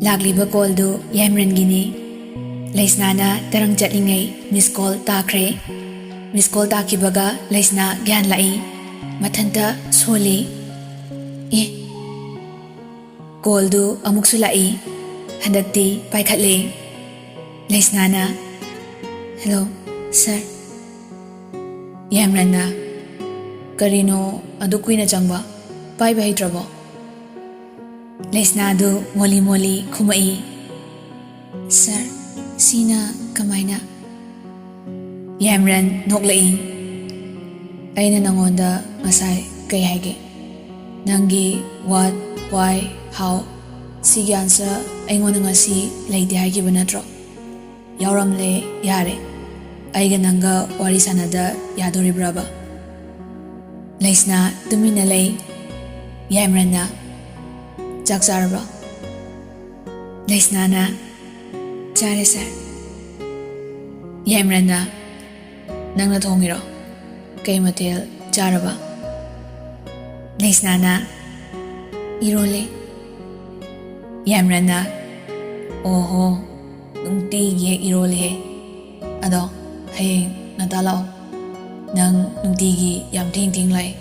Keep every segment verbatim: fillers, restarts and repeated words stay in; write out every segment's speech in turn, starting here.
ꯂꯥꯛꯂꯤꯕ ꯀꯣꯜꯗꯨ ꯌꯥꯏꯃꯔꯟꯒꯤꯅꯤ꯫ ꯂꯩꯁꯅꯥꯅ ꯇꯔꯪ ꯆꯠꯂꯤꯉꯩ ꯃꯤꯁ ꯀꯣꯜ ꯇꯥꯈ꯭ꯔꯦ꯫ ꯃꯤꯁ ꯀꯣꯜ ꯇꯥꯈꯤꯕꯒ ꯂꯩꯁꯅꯥ ꯒ꯭ꯌꯥꯟ ꯂꯥꯛꯏ꯫ ꯃꯊꯟꯇ ꯁꯣꯜꯂꯤ꯫ ꯑꯦ, ꯀꯣꯜꯗꯨ ꯑꯃꯨꯛꯁꯨ ꯂꯥꯛꯏ꯫ ꯍꯟꯗꯛꯇꯤ ꯄꯥꯏꯈꯠꯂꯦ꯫ ꯂꯩꯁꯅꯥꯅ, "ꯍꯦꯜꯂꯣ, ꯁꯥꯔ꯫" ꯌꯥꯏꯃꯔꯟꯅ, "ꯀꯔꯤꯅꯣ ꯑꯗꯨꯛ ꯀꯨꯏꯅ ꯆꯪꯕ? ꯄꯥꯏꯕ ꯍꯩꯇ꯭ꯔꯕꯣ?" ꯂꯩꯁꯅꯥꯗꯨ ꯃꯣꯂꯤ ꯃꯣꯂꯤ ꯈꯨꯝꯃꯛꯏ꯫ "ꯁꯥꯔ, ꯁꯤꯅ ꯀꯃꯥꯏꯅ?" ꯌꯥꯏꯃꯔꯟ ꯅꯣꯛꯂꯛꯏ꯫ "ꯑꯩꯅ ꯅꯉꯣꯟꯗ ꯉꯁꯥꯏ ꯀꯩ ꯍꯥꯏꯒꯦ? ꯅꯪꯒꯤ what, why, how ꯁꯤꯒꯤ ꯑꯟꯁꯔ ꯑꯩꯉꯣꯟꯗ ꯉꯁꯤ ꯂꯩꯇꯦ ꯍꯥꯏꯈꯤꯕ ꯅꯠꯇ꯭ꯔꯣ? ꯌꯥꯎꯔꯝꯂꯦ, ꯌꯥꯔꯦ꯫ ꯑꯩꯒ ꯅꯪꯒ ꯋꯥꯔꯤ ꯁꯥꯟꯅꯗ ꯌꯥꯗꯣꯔꯤꯕ꯭ꯔꯕ?" ꯂꯩꯁꯅꯥ ꯇꯨꯃꯤꯟꯅ ꯂꯩ꯫ ꯌꯥꯏꯃꯔꯟꯅ, "ꯆꯥꯛ ꯆꯥꯔꯕ꯭ꯔꯣ?" ꯂꯩꯁꯅꯥꯅ, "ꯆꯥꯔꯦ, ꯁꯥꯔ꯫" ꯌꯥꯏꯃꯔꯟꯅ, "ꯅꯪꯅ ꯊꯣꯡꯉꯤꯔꯣ? ꯀꯩ ꯃꯊꯦꯜ ꯆꯥꯔꯕ?" ꯂꯩꯁꯅꯥꯅ, "ꯏꯔꯣꯜꯂꯦ꯫" ꯌꯥꯏꯃꯔꯟꯅ, "ꯑꯣꯍꯣ, ꯅꯨꯡꯇꯤꯒꯤ ꯍꯦꯛ ꯏꯔꯣꯜꯂꯦꯍꯦ꯫ ꯑꯗꯣ ꯍꯌꯦꯡ ꯉꯟꯇꯥ ꯂꯥꯛꯑꯣ꯫ ꯅꯪ ꯅꯨꯡꯇꯤꯒꯤ ꯌꯥꯝ ꯊꯦꯡ ꯊꯦꯡ ꯂꯥꯛꯑꯦ꯫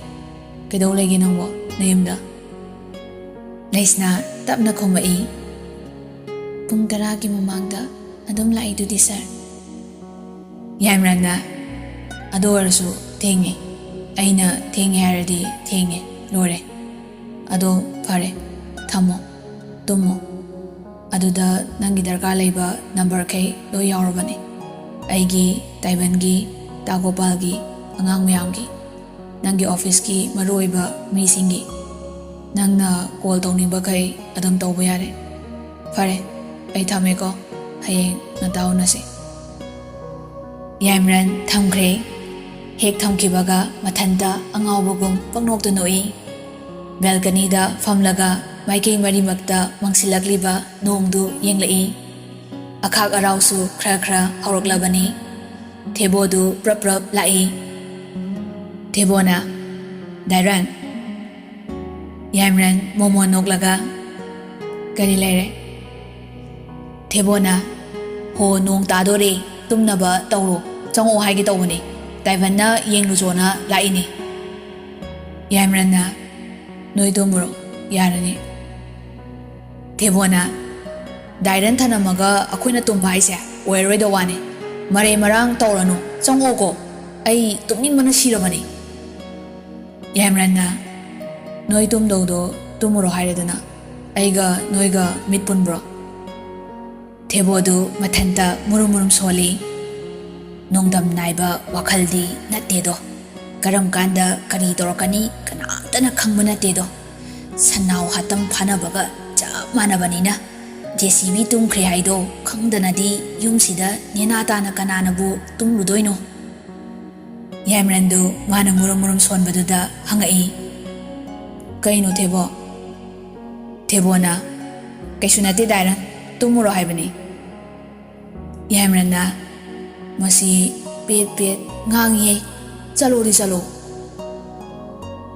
ꯀꯩꯗꯧ ꯂꯩꯒꯦ ꯅꯪꯕꯣ ꯅꯌꯨꯝꯗ?" ꯂꯩꯁꯅꯥ ꯇꯞꯅ ꯈꯨꯝꯃꯛꯏ꯫ "ꯄꯨꯡ ꯇꯔꯥꯒꯤ ꯃꯃꯥꯡꯗ ꯑꯗꯨꯝ ꯂꯥꯛꯏꯗꯨꯗꯤ, ꯁꯥꯔ꯫" ꯌꯥꯏꯃꯔꯟꯅ, "ꯑꯗꯨ ꯑꯣꯏꯔꯁꯨ ꯊꯦꯡꯉꯦ꯫ ꯑꯩꯅ ꯊꯦꯡꯉꯦ ꯍꯥꯏꯔꯗꯤ ꯊꯦꯡꯉꯦ, ꯂꯣꯏꯔꯦ꯫ ꯑꯗꯣ ꯐꯔꯦ, ꯊꯝꯃꯣ, ꯇꯨꯝꯃꯣ꯫ ꯑꯗꯨꯗ ꯅꯪꯒꯤ ꯗꯔꯀꯥꯔ ꯂꯩꯕ ꯅꯝꯕꯔꯈꯩ ꯂꯣꯏ ꯌꯥꯎꯔꯕꯅꯦ꯫ ꯑꯩꯒꯤ, ꯇꯥꯏꯕꯟꯒꯤ, ꯇꯥ ꯒꯣꯄꯥꯜꯒꯤ, ꯑꯉꯥꯡ ꯃꯌꯥꯝꯒꯤ, ꯅꯪꯒꯤ ꯑꯣꯐꯤꯁꯀꯤ ꯃꯔꯨꯑꯣꯏꯕ ꯃꯤꯁꯤꯡꯒꯤ꯫ ꯅꯪꯅ ꯀꯣꯜ ꯇꯧꯅꯤꯡꯕꯈꯩ ꯑꯗꯨꯝ ꯇꯧꯕ ꯌꯥꯔꯦ꯫ ꯐꯔꯦ, ꯑꯩ ꯊꯝꯃꯦꯀꯣ꯫ ꯍꯌꯦꯡ ꯉꯟꯇꯥ ꯎꯅꯁꯦ꯫" ꯌꯥꯏꯃꯔꯟ ꯊꯝꯈ꯭ꯔꯦ꯫ ꯍꯦꯛ ꯊꯝꯈꯤꯕꯒ ꯃꯊꯟꯇ ꯑꯉꯥꯎꯕꯒꯨꯝ ꯄꯪꯅꯣꯛꯇ ꯅꯣꯛꯏ꯫ ꯕꯦꯜꯀꯅꯤꯗ ꯐꯝꯂꯒ ꯃꯥꯏꯀꯩ ꯃꯔꯤꯃꯛꯇ ꯃꯪꯁꯤꯜꯂꯛꯂꯤꯕ ꯅꯣꯡꯗꯨ ꯌꯦꯡꯂꯛꯏ꯫ ꯑꯈꯥꯛ ꯑꯔꯥꯎꯁꯨ ꯈꯔ ꯈꯔ ꯍꯧꯔꯛꯂꯕꯅꯤ꯫ ꯊꯦꯕꯣꯗꯨ ꯄ꯭ꯔꯞ ꯄ꯭ꯔꯞ ꯂꯥꯛꯏ꯫ ꯊꯦꯕꯣꯅ, "ꯗꯥꯏꯔꯟ꯫" ꯌꯥꯏꯃꯔꯟ ꯃꯣꯃꯣꯟ ꯅꯣꯛꯂꯒ, "ꯀꯔꯤ ꯂꯩꯔꯦ?" ꯊꯦꯕꯣꯅ, "ꯍꯣ, ꯅꯣꯡ ꯇꯥꯗꯣꯔꯦ, ꯇꯨꯝꯅꯕ ꯇꯧꯔꯣ, ꯆꯪꯉꯛꯑꯣ ꯍꯥꯏꯒꯦ ꯇꯧꯕꯅꯦ, ꯗꯥꯏꯕꯟꯅ ꯌꯦꯡꯂꯨꯆꯣꯅ ꯂꯥꯛꯏꯅꯦ꯫" ꯌꯥꯏꯃꯔꯟꯅ, "ꯅꯣꯏ ꯇꯨꯝꯃꯨꯔꯣ, ꯌꯥꯔꯅꯤ꯫" ꯊꯦꯕꯣꯅ, "ꯗꯥꯏꯔꯟ ꯊꯅꯝꯃꯒ ꯑꯩꯈꯣꯏꯅ ꯇꯨꯝꯕ ꯍꯥꯏꯁꯦ ꯑꯣꯏꯔꯔꯣꯏꯗ ꯋꯥꯅꯦ꯫ ꯃꯔꯩ ꯃꯔꯥꯡ ꯇꯧꯔꯅꯨ, ꯆꯪꯉꯛꯑꯣꯀꯣ, ꯑꯩ ꯇꯨꯝꯅꯤꯡꯕꯅ ꯁꯤꯔꯕꯅꯤ꯫" ꯌꯥꯏꯃꯔꯟꯅ, "ꯅꯣꯏ ꯇꯨꯝꯗꯧꯗꯣ ꯇꯨꯝꯃꯨꯔꯣ ꯍꯥꯏꯔꯦꯗꯅ, ꯑꯩꯒ ꯅꯣꯏꯒ ꯃꯤꯠ ꯄꯨꯟꯕ꯭ꯔꯣ?" ꯊꯦꯕꯣꯗꯨ ꯃꯊꯟꯇ ꯃꯨꯔꯨꯝ ꯃꯨꯔꯨꯝ ꯁꯣꯜꯂꯤ꯫ ꯅꯣꯡꯗꯝ ꯅꯥꯏꯕ ꯋꯥꯈꯜꯗꯤ ꯅꯠꯇꯦꯗꯣ꯫ ꯀꯔꯝ ꯀꯥꯟꯗ ꯀꯔꯤ ꯇꯧꯔꯛꯀꯅꯤ ꯀꯅꯥꯝꯇꯅ ꯈꯪꯕ ꯅꯠꯇꯦꯗꯣ꯫ ꯁꯟꯅꯥꯎ ꯍꯥꯠꯇꯝ ꯐꯥꯅꯕꯒ ꯆꯞ ꯃꯥꯟꯅꯕꯅꯤꯅ꯫ ꯖꯦ ꯁꯤ ꯕꯤ ꯇꯨꯝꯈ꯭ꯔꯦ ꯍꯥꯏꯗꯣ ꯈꯪꯗꯅꯗꯤ ꯌꯨꯝꯁꯤꯗ ꯅꯦꯅꯥ ꯇꯥꯅ ꯀꯅꯥꯅꯕꯨ ꯇꯨꯝꯂꯨꯗꯣꯏꯅꯣ? ꯌꯥꯏꯃꯔꯟꯗꯨ ꯃꯥꯅ ꯃꯨꯔꯨꯝ ꯃꯨꯔꯨꯝ ꯁꯣꯟꯕꯗꯨꯗ ꯍꯪꯉꯛꯏ, "ꯀꯩꯅꯣ ꯊꯦꯕꯣ?" ꯊꯦꯕꯣꯅ, "ꯀꯩꯁꯨ ꯅꯠꯇꯦ ꯗꯥꯏꯔꯟ, ꯇꯨꯝꯃꯨꯔꯣ ꯍꯥꯏꯕꯅꯤ꯫" ꯌꯥꯏꯃꯔꯟꯅ, "ꯃꯁꯤ ꯄꯦꯠ ꯄꯦꯠ ꯉꯥꯡꯉꯤꯍꯦ, ꯆꯠꯂꯣꯗꯤ ꯆꯠꯂꯣ꯫"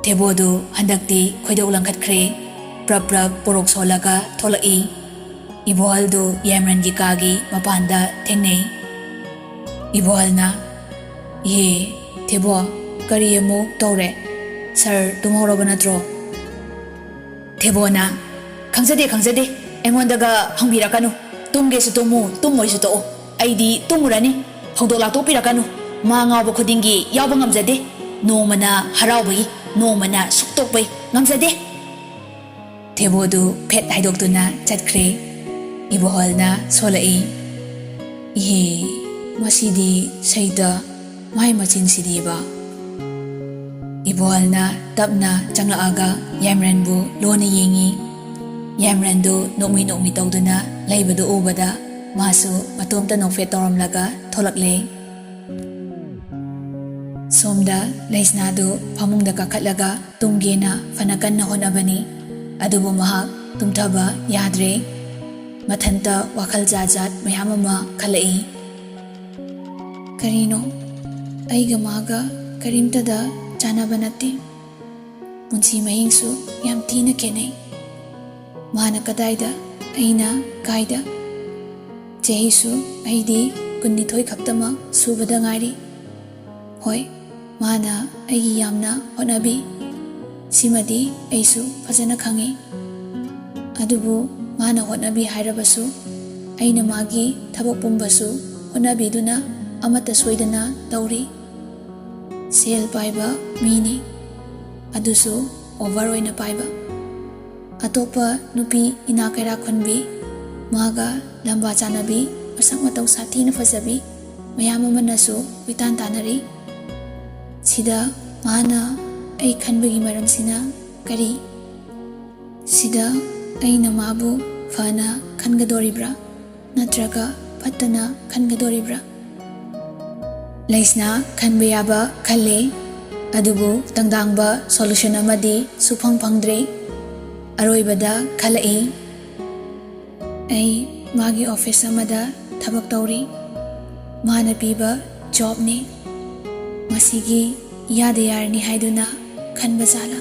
ꯊꯦꯕꯣꯗꯨ ꯍꯟꯗꯛꯇꯤ ꯈꯣꯏꯗꯧ ꯂꯪꯈꯠꯈ꯭ꯔꯦ꯫ ꯄ꯭ꯔꯞ ꯄ꯭ꯔꯞ ꯄꯣꯔꯣꯛ ꯁꯣꯜꯂꯒ ꯊꯣꯛꯂꯛꯏ꯫ ꯏꯕꯣꯍꯜꯗꯨ ꯌꯥꯏꯃꯔꯟꯒꯤ ꯀꯥꯒꯤ ꯃꯄꯥꯟꯗ ꯊꯦꯡꯅꯩ꯫ ꯏꯕꯣꯍꯜꯅ, "ꯏꯍꯦ, ꯊꯦꯕꯣ, ꯀꯔꯤ ꯑꯃꯨꯛ ꯇꯧꯔꯦ? ꯁꯥꯔ ꯇꯨꯝꯍꯧꯔꯕ ꯅꯠꯇ꯭ꯔꯣ?" ꯊꯦꯕꯣꯅ, "ꯈꯪꯖꯗꯦ, ꯈꯪꯖꯗꯦ꯫ ꯑꯩꯉꯣꯟꯗꯒ ꯍꯪꯕꯤꯔꯛꯀꯅꯨ꯫ ꯇꯨꯝꯒꯦꯁꯨ ꯇꯨꯝꯃꯨ, ꯇꯨꯝꯃꯣꯏꯁꯨ ꯇꯣꯛꯎ꯫ ꯑꯩꯗꯤ ꯇꯨꯝꯃꯨꯔꯅꯤ꯫ ꯍꯧꯗꯣꯛ ꯂꯥꯛꯇꯣꯛꯄꯤꯔꯛꯀꯅꯨ꯫ ꯃꯥ ꯉꯥꯎꯕ ꯈꯨꯗꯤꯡꯒꯤ ꯌꯥꯎꯕ ꯉꯝꯖꯗꯦ꯫ ꯅꯣꯡꯃꯅ ꯍꯔꯥꯎꯕꯒꯤ, ꯅꯣꯡꯃꯅ ꯁꯨꯛꯇꯣꯛꯄꯩ꯫ ꯉꯝꯖꯗꯦ꯫" ꯊꯦꯕꯣꯗꯨ ꯐꯦꯠ ꯍꯥꯏꯗꯣꯛꯇꯨꯅ ꯆꯠꯈ꯭ꯔꯦ꯫ ꯏꯕꯣꯍꯜꯅ ꯁꯣꯜꯂꯛꯏ, "ꯏꯍꯦ, ꯃꯁꯤꯗꯤ ꯁꯩꯇ ꯃꯥꯏ ꯃꯆꯤꯟꯁꯤꯗꯤꯕ꯫" ꯏꯕꯣꯍꯜꯅ ꯇꯞꯅ ꯆꯪꯂꯛꯑꯒ ꯌꯥꯏꯃꯔꯟꯕꯨ ꯂꯣꯟꯅ ꯌꯦꯡꯉꯤ꯫ ꯌꯥꯏꯃꯔꯟꯗꯨ ꯅꯣꯛꯃꯤ ꯅꯣꯛꯃꯤ ꯇꯧꯗꯨꯅ ꯂꯩꯕꯗꯨ ꯎꯕꯗ ꯃꯥꯁꯨ ꯃꯇꯣꯝꯇ ꯅꯣꯛꯐꯦꯠ ꯇꯧꯔꯝꯂꯒ ꯊꯣꯛꯂꯛꯂꯦ꯫ ꯁꯣꯝꯗ ꯂꯩꯁꯅꯥꯗꯨ ꯐꯃꯨꯡꯗ ꯀꯥꯈꯠꯂꯒ ꯇꯨꯝꯒꯦꯅ ꯐꯅ ꯀꯟꯅ ꯍꯣꯠꯅꯕꯅꯤ꯫ ꯑꯗꯨꯕꯨ ꯃꯍꯥꯛ ꯇꯨꯝꯊꯕ ꯌꯥꯗ꯭ꯔꯦ꯫ ꯃꯊꯟꯇ ꯋꯥꯈꯜ ꯖꯥꯠ ꯖꯥꯠ ꯃꯌꯥꯝ ꯑꯃ ꯈꯜꯂꯛꯏ꯫ "ꯀꯔꯤꯅꯣ? ꯑꯩꯒ ꯃꯥꯒ ꯀꯔꯤꯝꯇꯗ ꯆꯥꯟꯅꯕ ꯅꯠꯇꯦ꯫ ꯄꯨꯟꯁꯤ ꯃꯍꯤꯡꯁꯨ ꯌꯥꯝ ꯊꯤꯅ ꯈꯦꯠꯅꯩ꯫ ꯃꯥꯅ ꯀꯗꯥꯏꯗ, ꯑꯩꯅ ꯀꯥꯏꯗ?" ꯆꯍꯤꯁꯨ ꯑꯩꯗꯤ ꯀꯨꯟꯅꯤꯊꯣꯏ ꯈꯛꯇꯃꯛ ꯁꯨꯕꯗ ꯉꯥꯏꯔꯤ꯫ ꯍꯣꯏ, ꯃꯥꯅ ꯑꯩꯒꯤ ꯌꯥꯝꯅ ꯍꯣꯠꯅꯕꯤ꯫ ꯁꯤꯃꯗꯤ ꯑꯩꯁꯨ ꯐꯖꯅ ꯈꯪꯏ꯫ ꯑꯗꯨꯕꯨ ꯃꯥꯅ ꯍꯣꯠꯅꯕꯤ ꯍꯥꯏꯔꯕꯁꯨ, ꯑꯩꯅ ꯃꯥꯒꯤ ꯊꯕꯛ ꯄꯨꯝꯕꯁꯨ ꯍꯣꯠꯅꯕꯤꯗꯨꯅ ꯑꯃꯠꯇ ꯁꯣꯏꯗꯅ ꯇꯧꯔꯤ꯫ ꯁꯦꯜ ꯄꯥꯏꯕ ꯃꯤꯅꯤ, ꯑꯗꯨꯁꯨ ꯑꯣꯚꯔ ꯑꯣꯏꯅ ꯄꯥꯏꯕ꯫ ꯑꯇꯣꯞꯄ ꯅꯨꯄꯤ ꯏꯅꯥꯛ ꯀꯩꯔꯥꯛ ꯈꯨꯟꯕꯤ, ꯃꯥꯒ ꯂꯝꯕꯥ ꯆꯥꯟꯅꯕꯤ, ꯃꯁꯛ ꯃꯇꯧ ꯁꯥꯊꯤꯅ ꯐꯖꯕꯤ ꯃꯌꯥꯝ ꯑꯃꯅꯁꯨ ꯀꯣꯏꯇꯥꯟ ꯇꯥꯟꯅꯔꯤ꯫ ꯁꯤꯗ ꯃꯥꯅ ꯑꯩ ꯈꯟꯕꯒꯤ ꯃꯔꯝꯁꯤꯅ ꯀꯔꯤ? ꯁꯤꯗ ꯑꯩꯅ ꯃꯥꯕꯨ ꯐꯅ ꯈꯟꯒꯗꯣꯔꯤꯕ꯭ꯔꯥ, ꯅꯠꯇ꯭ꯔꯒ ꯐꯠꯇꯅ ꯈꯟꯒꯗꯣꯔꯤꯕ꯭ꯔꯥ? ꯂꯩꯁꯅꯥ ꯈꯟꯕ ꯌꯥꯕ ꯈꯜꯂꯦ, ꯑꯗꯨꯕꯨ ꯇꯪꯗꯥꯡꯕ ꯁꯣꯂꯨꯁꯟ ꯑꯃꯗꯤ ꯁꯨꯐꯪ ꯐꯪꯗ꯭ꯔꯦ꯫ ꯑꯔꯣꯏꯕꯗ ꯈꯜꯂꯛꯏ, ꯑꯩ ꯃꯥꯒꯤ ꯑꯣꯐꯤꯁ ꯑꯃꯗ ꯊꯕꯛ ꯇꯧꯔꯤ꯫ ꯃꯥꯅ ꯄꯤꯕ ꯖꯣꯕꯅꯤ꯫ ꯃꯁꯤꯒꯤ ꯌꯥꯗ ꯌꯥꯔꯅꯤ ꯍꯥꯏꯗꯨꯅ ꯈꯟꯕ ꯖꯥꯠꯂꯥ?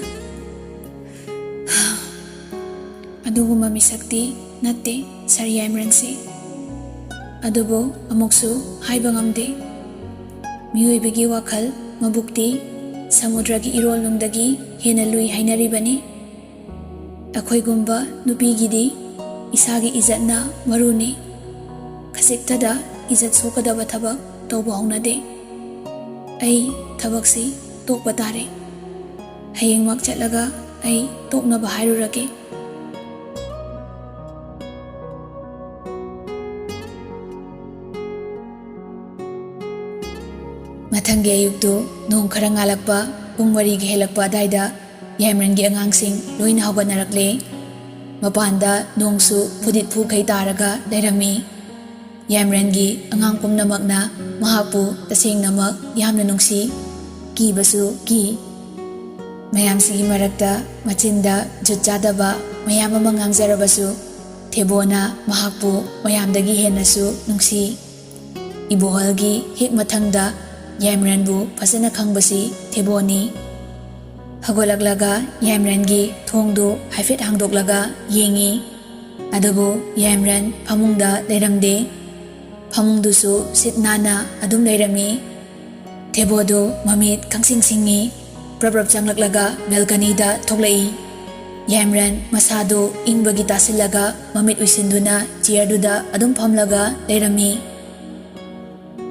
ꯑꯗꯨꯒꯨꯝꯕ ꯃꯤꯁꯛꯇꯤ ꯅꯠꯇꯦ ꯁꯥꯔ ꯌꯥꯏꯃꯔꯟꯁꯤ꯫ ꯑꯗꯨꯕꯨ ꯑꯃꯨꯛꯁꯨ ꯍꯥꯏꯕ ꯉꯝꯗꯦ꯫ ꯃꯤꯑꯣꯏꯕꯒꯤ ꯋꯥꯈꯜ ꯃꯕꯨꯛꯇꯤ ꯁꯃꯨꯗ꯭ꯔꯒꯤ ꯏꯔꯣꯜꯅꯨꯡꯗꯒꯤ ꯍꯦꯟꯅ ꯂꯨꯏ ꯍꯥꯏꯅꯔꯤꯕꯅꯤ꯫ ꯑꯩꯈꯣꯏꯒꯨꯝꯕ ꯅꯨꯄꯤꯒꯤꯗꯤ ꯏꯁꯥꯒꯤ ꯏꯖꯠꯅ ꯃꯔꯨꯅꯤ꯫ ꯈꯖꯤꯛꯇꯗ ꯏꯖꯠ ꯁꯣꯛꯀꯗꯕ ꯊꯕꯛ ꯇꯧꯕ ꯍꯧꯅꯗꯦ꯫ ꯑꯩ ꯊꯕꯛꯁꯤ ꯇꯣꯛꯄ ꯇꯥꯔꯦ꯫ ꯍꯌꯦꯡꯃꯛ ꯆꯠꯂꯒ ꯑꯩ ꯇꯣꯛꯅꯕ ꯍꯥꯏꯔꯨꯔꯒꯦ꯫ ꯃꯊꯪꯒꯤ ꯑꯌꯨꯛꯇꯨ ꯅꯣꯡ ꯈꯔ ꯉꯥꯜꯂꯛꯄ, ꯄꯨꯡ ꯃꯔꯤꯒ ꯍꯦꯜꯂꯛꯄ ꯑꯗꯥꯏꯗ ꯌꯥꯏꯃꯔꯟꯒꯤ ꯑꯉꯥꯡꯁꯤꯡ ꯂꯣꯏꯅ ꯍꯧꯒꯠꯅꯔꯛꯂꯦ꯫ ꯃꯄꯥꯟꯗ ꯅꯣꯡꯁꯨ ꯐꯨꯗꯤꯠ ꯐꯨꯈꯩ ꯇꯥꯔꯒ ꯂꯩꯔꯝꯃꯤ꯫ ꯌꯥꯏꯃꯔꯟꯒꯤ ꯑꯉꯥꯡ ꯄꯨꯝꯅꯃꯛꯅ ꯃꯍꯥꯛꯄꯨ ꯇꯁꯦꯡꯅꯃꯛ ꯌꯥꯝꯅ ꯅꯨꯡꯁꯤ, ꯀꯤꯕꯁꯨ ꯀꯤ꯫ ꯃꯌꯥꯝꯁꯤꯒꯤ ꯃꯔꯛꯇ ꯃꯆꯤꯟꯗ ꯖꯨꯠ ꯆꯥꯗꯕ ꯃꯌꯥꯝ ꯑꯃ ꯉꯥꯡꯖꯔꯕꯁꯨ, ꯊꯦꯕꯣꯅ ꯃꯍꯥꯛꯄꯨ ꯃꯌꯥꯝꯗꯒꯤ ꯍꯦꯟꯅꯁꯨ ꯅꯨꯡꯁꯤ꯫ ꯏꯕꯣꯍꯜꯒꯤ ꯍꯦꯛ ꯃꯊꯪꯗ ꯌꯥꯏꯃꯔꯟꯕꯨ ꯐꯖꯅ ꯈꯪꯕꯁꯤ ꯊꯦꯕꯣꯅꯤ꯫ ꯍꯧꯒꯠꯂꯛꯂꯒ ꯌꯥꯏꯃꯔꯟꯒꯤ ꯊꯣꯡꯗꯨ ꯍꯥꯏꯐꯦꯠ ꯍꯥꯡꯗꯣꯛꯂꯒ ꯌꯦꯡꯉꯤ꯫ ꯑꯗꯨꯕꯨ ꯌꯥꯏꯃꯔꯟ ꯐꯃꯨꯡꯗ ꯂꯩꯔꯝꯗꯦ꯫ ꯐꯃꯨꯡꯗꯨꯁꯨ ꯁꯤꯠ ꯅꯥꯟꯅ ꯑꯗꯨꯝ ꯂꯩꯔꯝꯃꯤ꯫ ꯊꯦꯕꯣꯗꯨ ꯃꯃꯤꯠ ꯈꯪꯁꯤꯡ ꯁꯤꯡꯉꯤ꯫ ꯄ꯭ꯔꯞ ꯄ꯭ꯔꯞ ꯆꯪꯂꯛꯂꯒ ꯕꯦꯜꯀꯅꯤꯗ ꯊꯣꯛꯂꯛꯏ꯫ ꯌꯥꯏꯃꯔꯟ ꯃꯁꯥꯗꯨ ꯏꯪꯕꯒꯤ ꯇꯥꯁꯤꯜꯂꯒ ꯃꯃꯤꯠ ꯎꯏꯁꯤꯟꯗꯨꯅ ꯆꯤꯌꯔꯗꯨꯗ ꯑꯗꯨꯝ ꯐꯝꯂꯒ ꯂꯩꯔꯝꯃꯤ꯫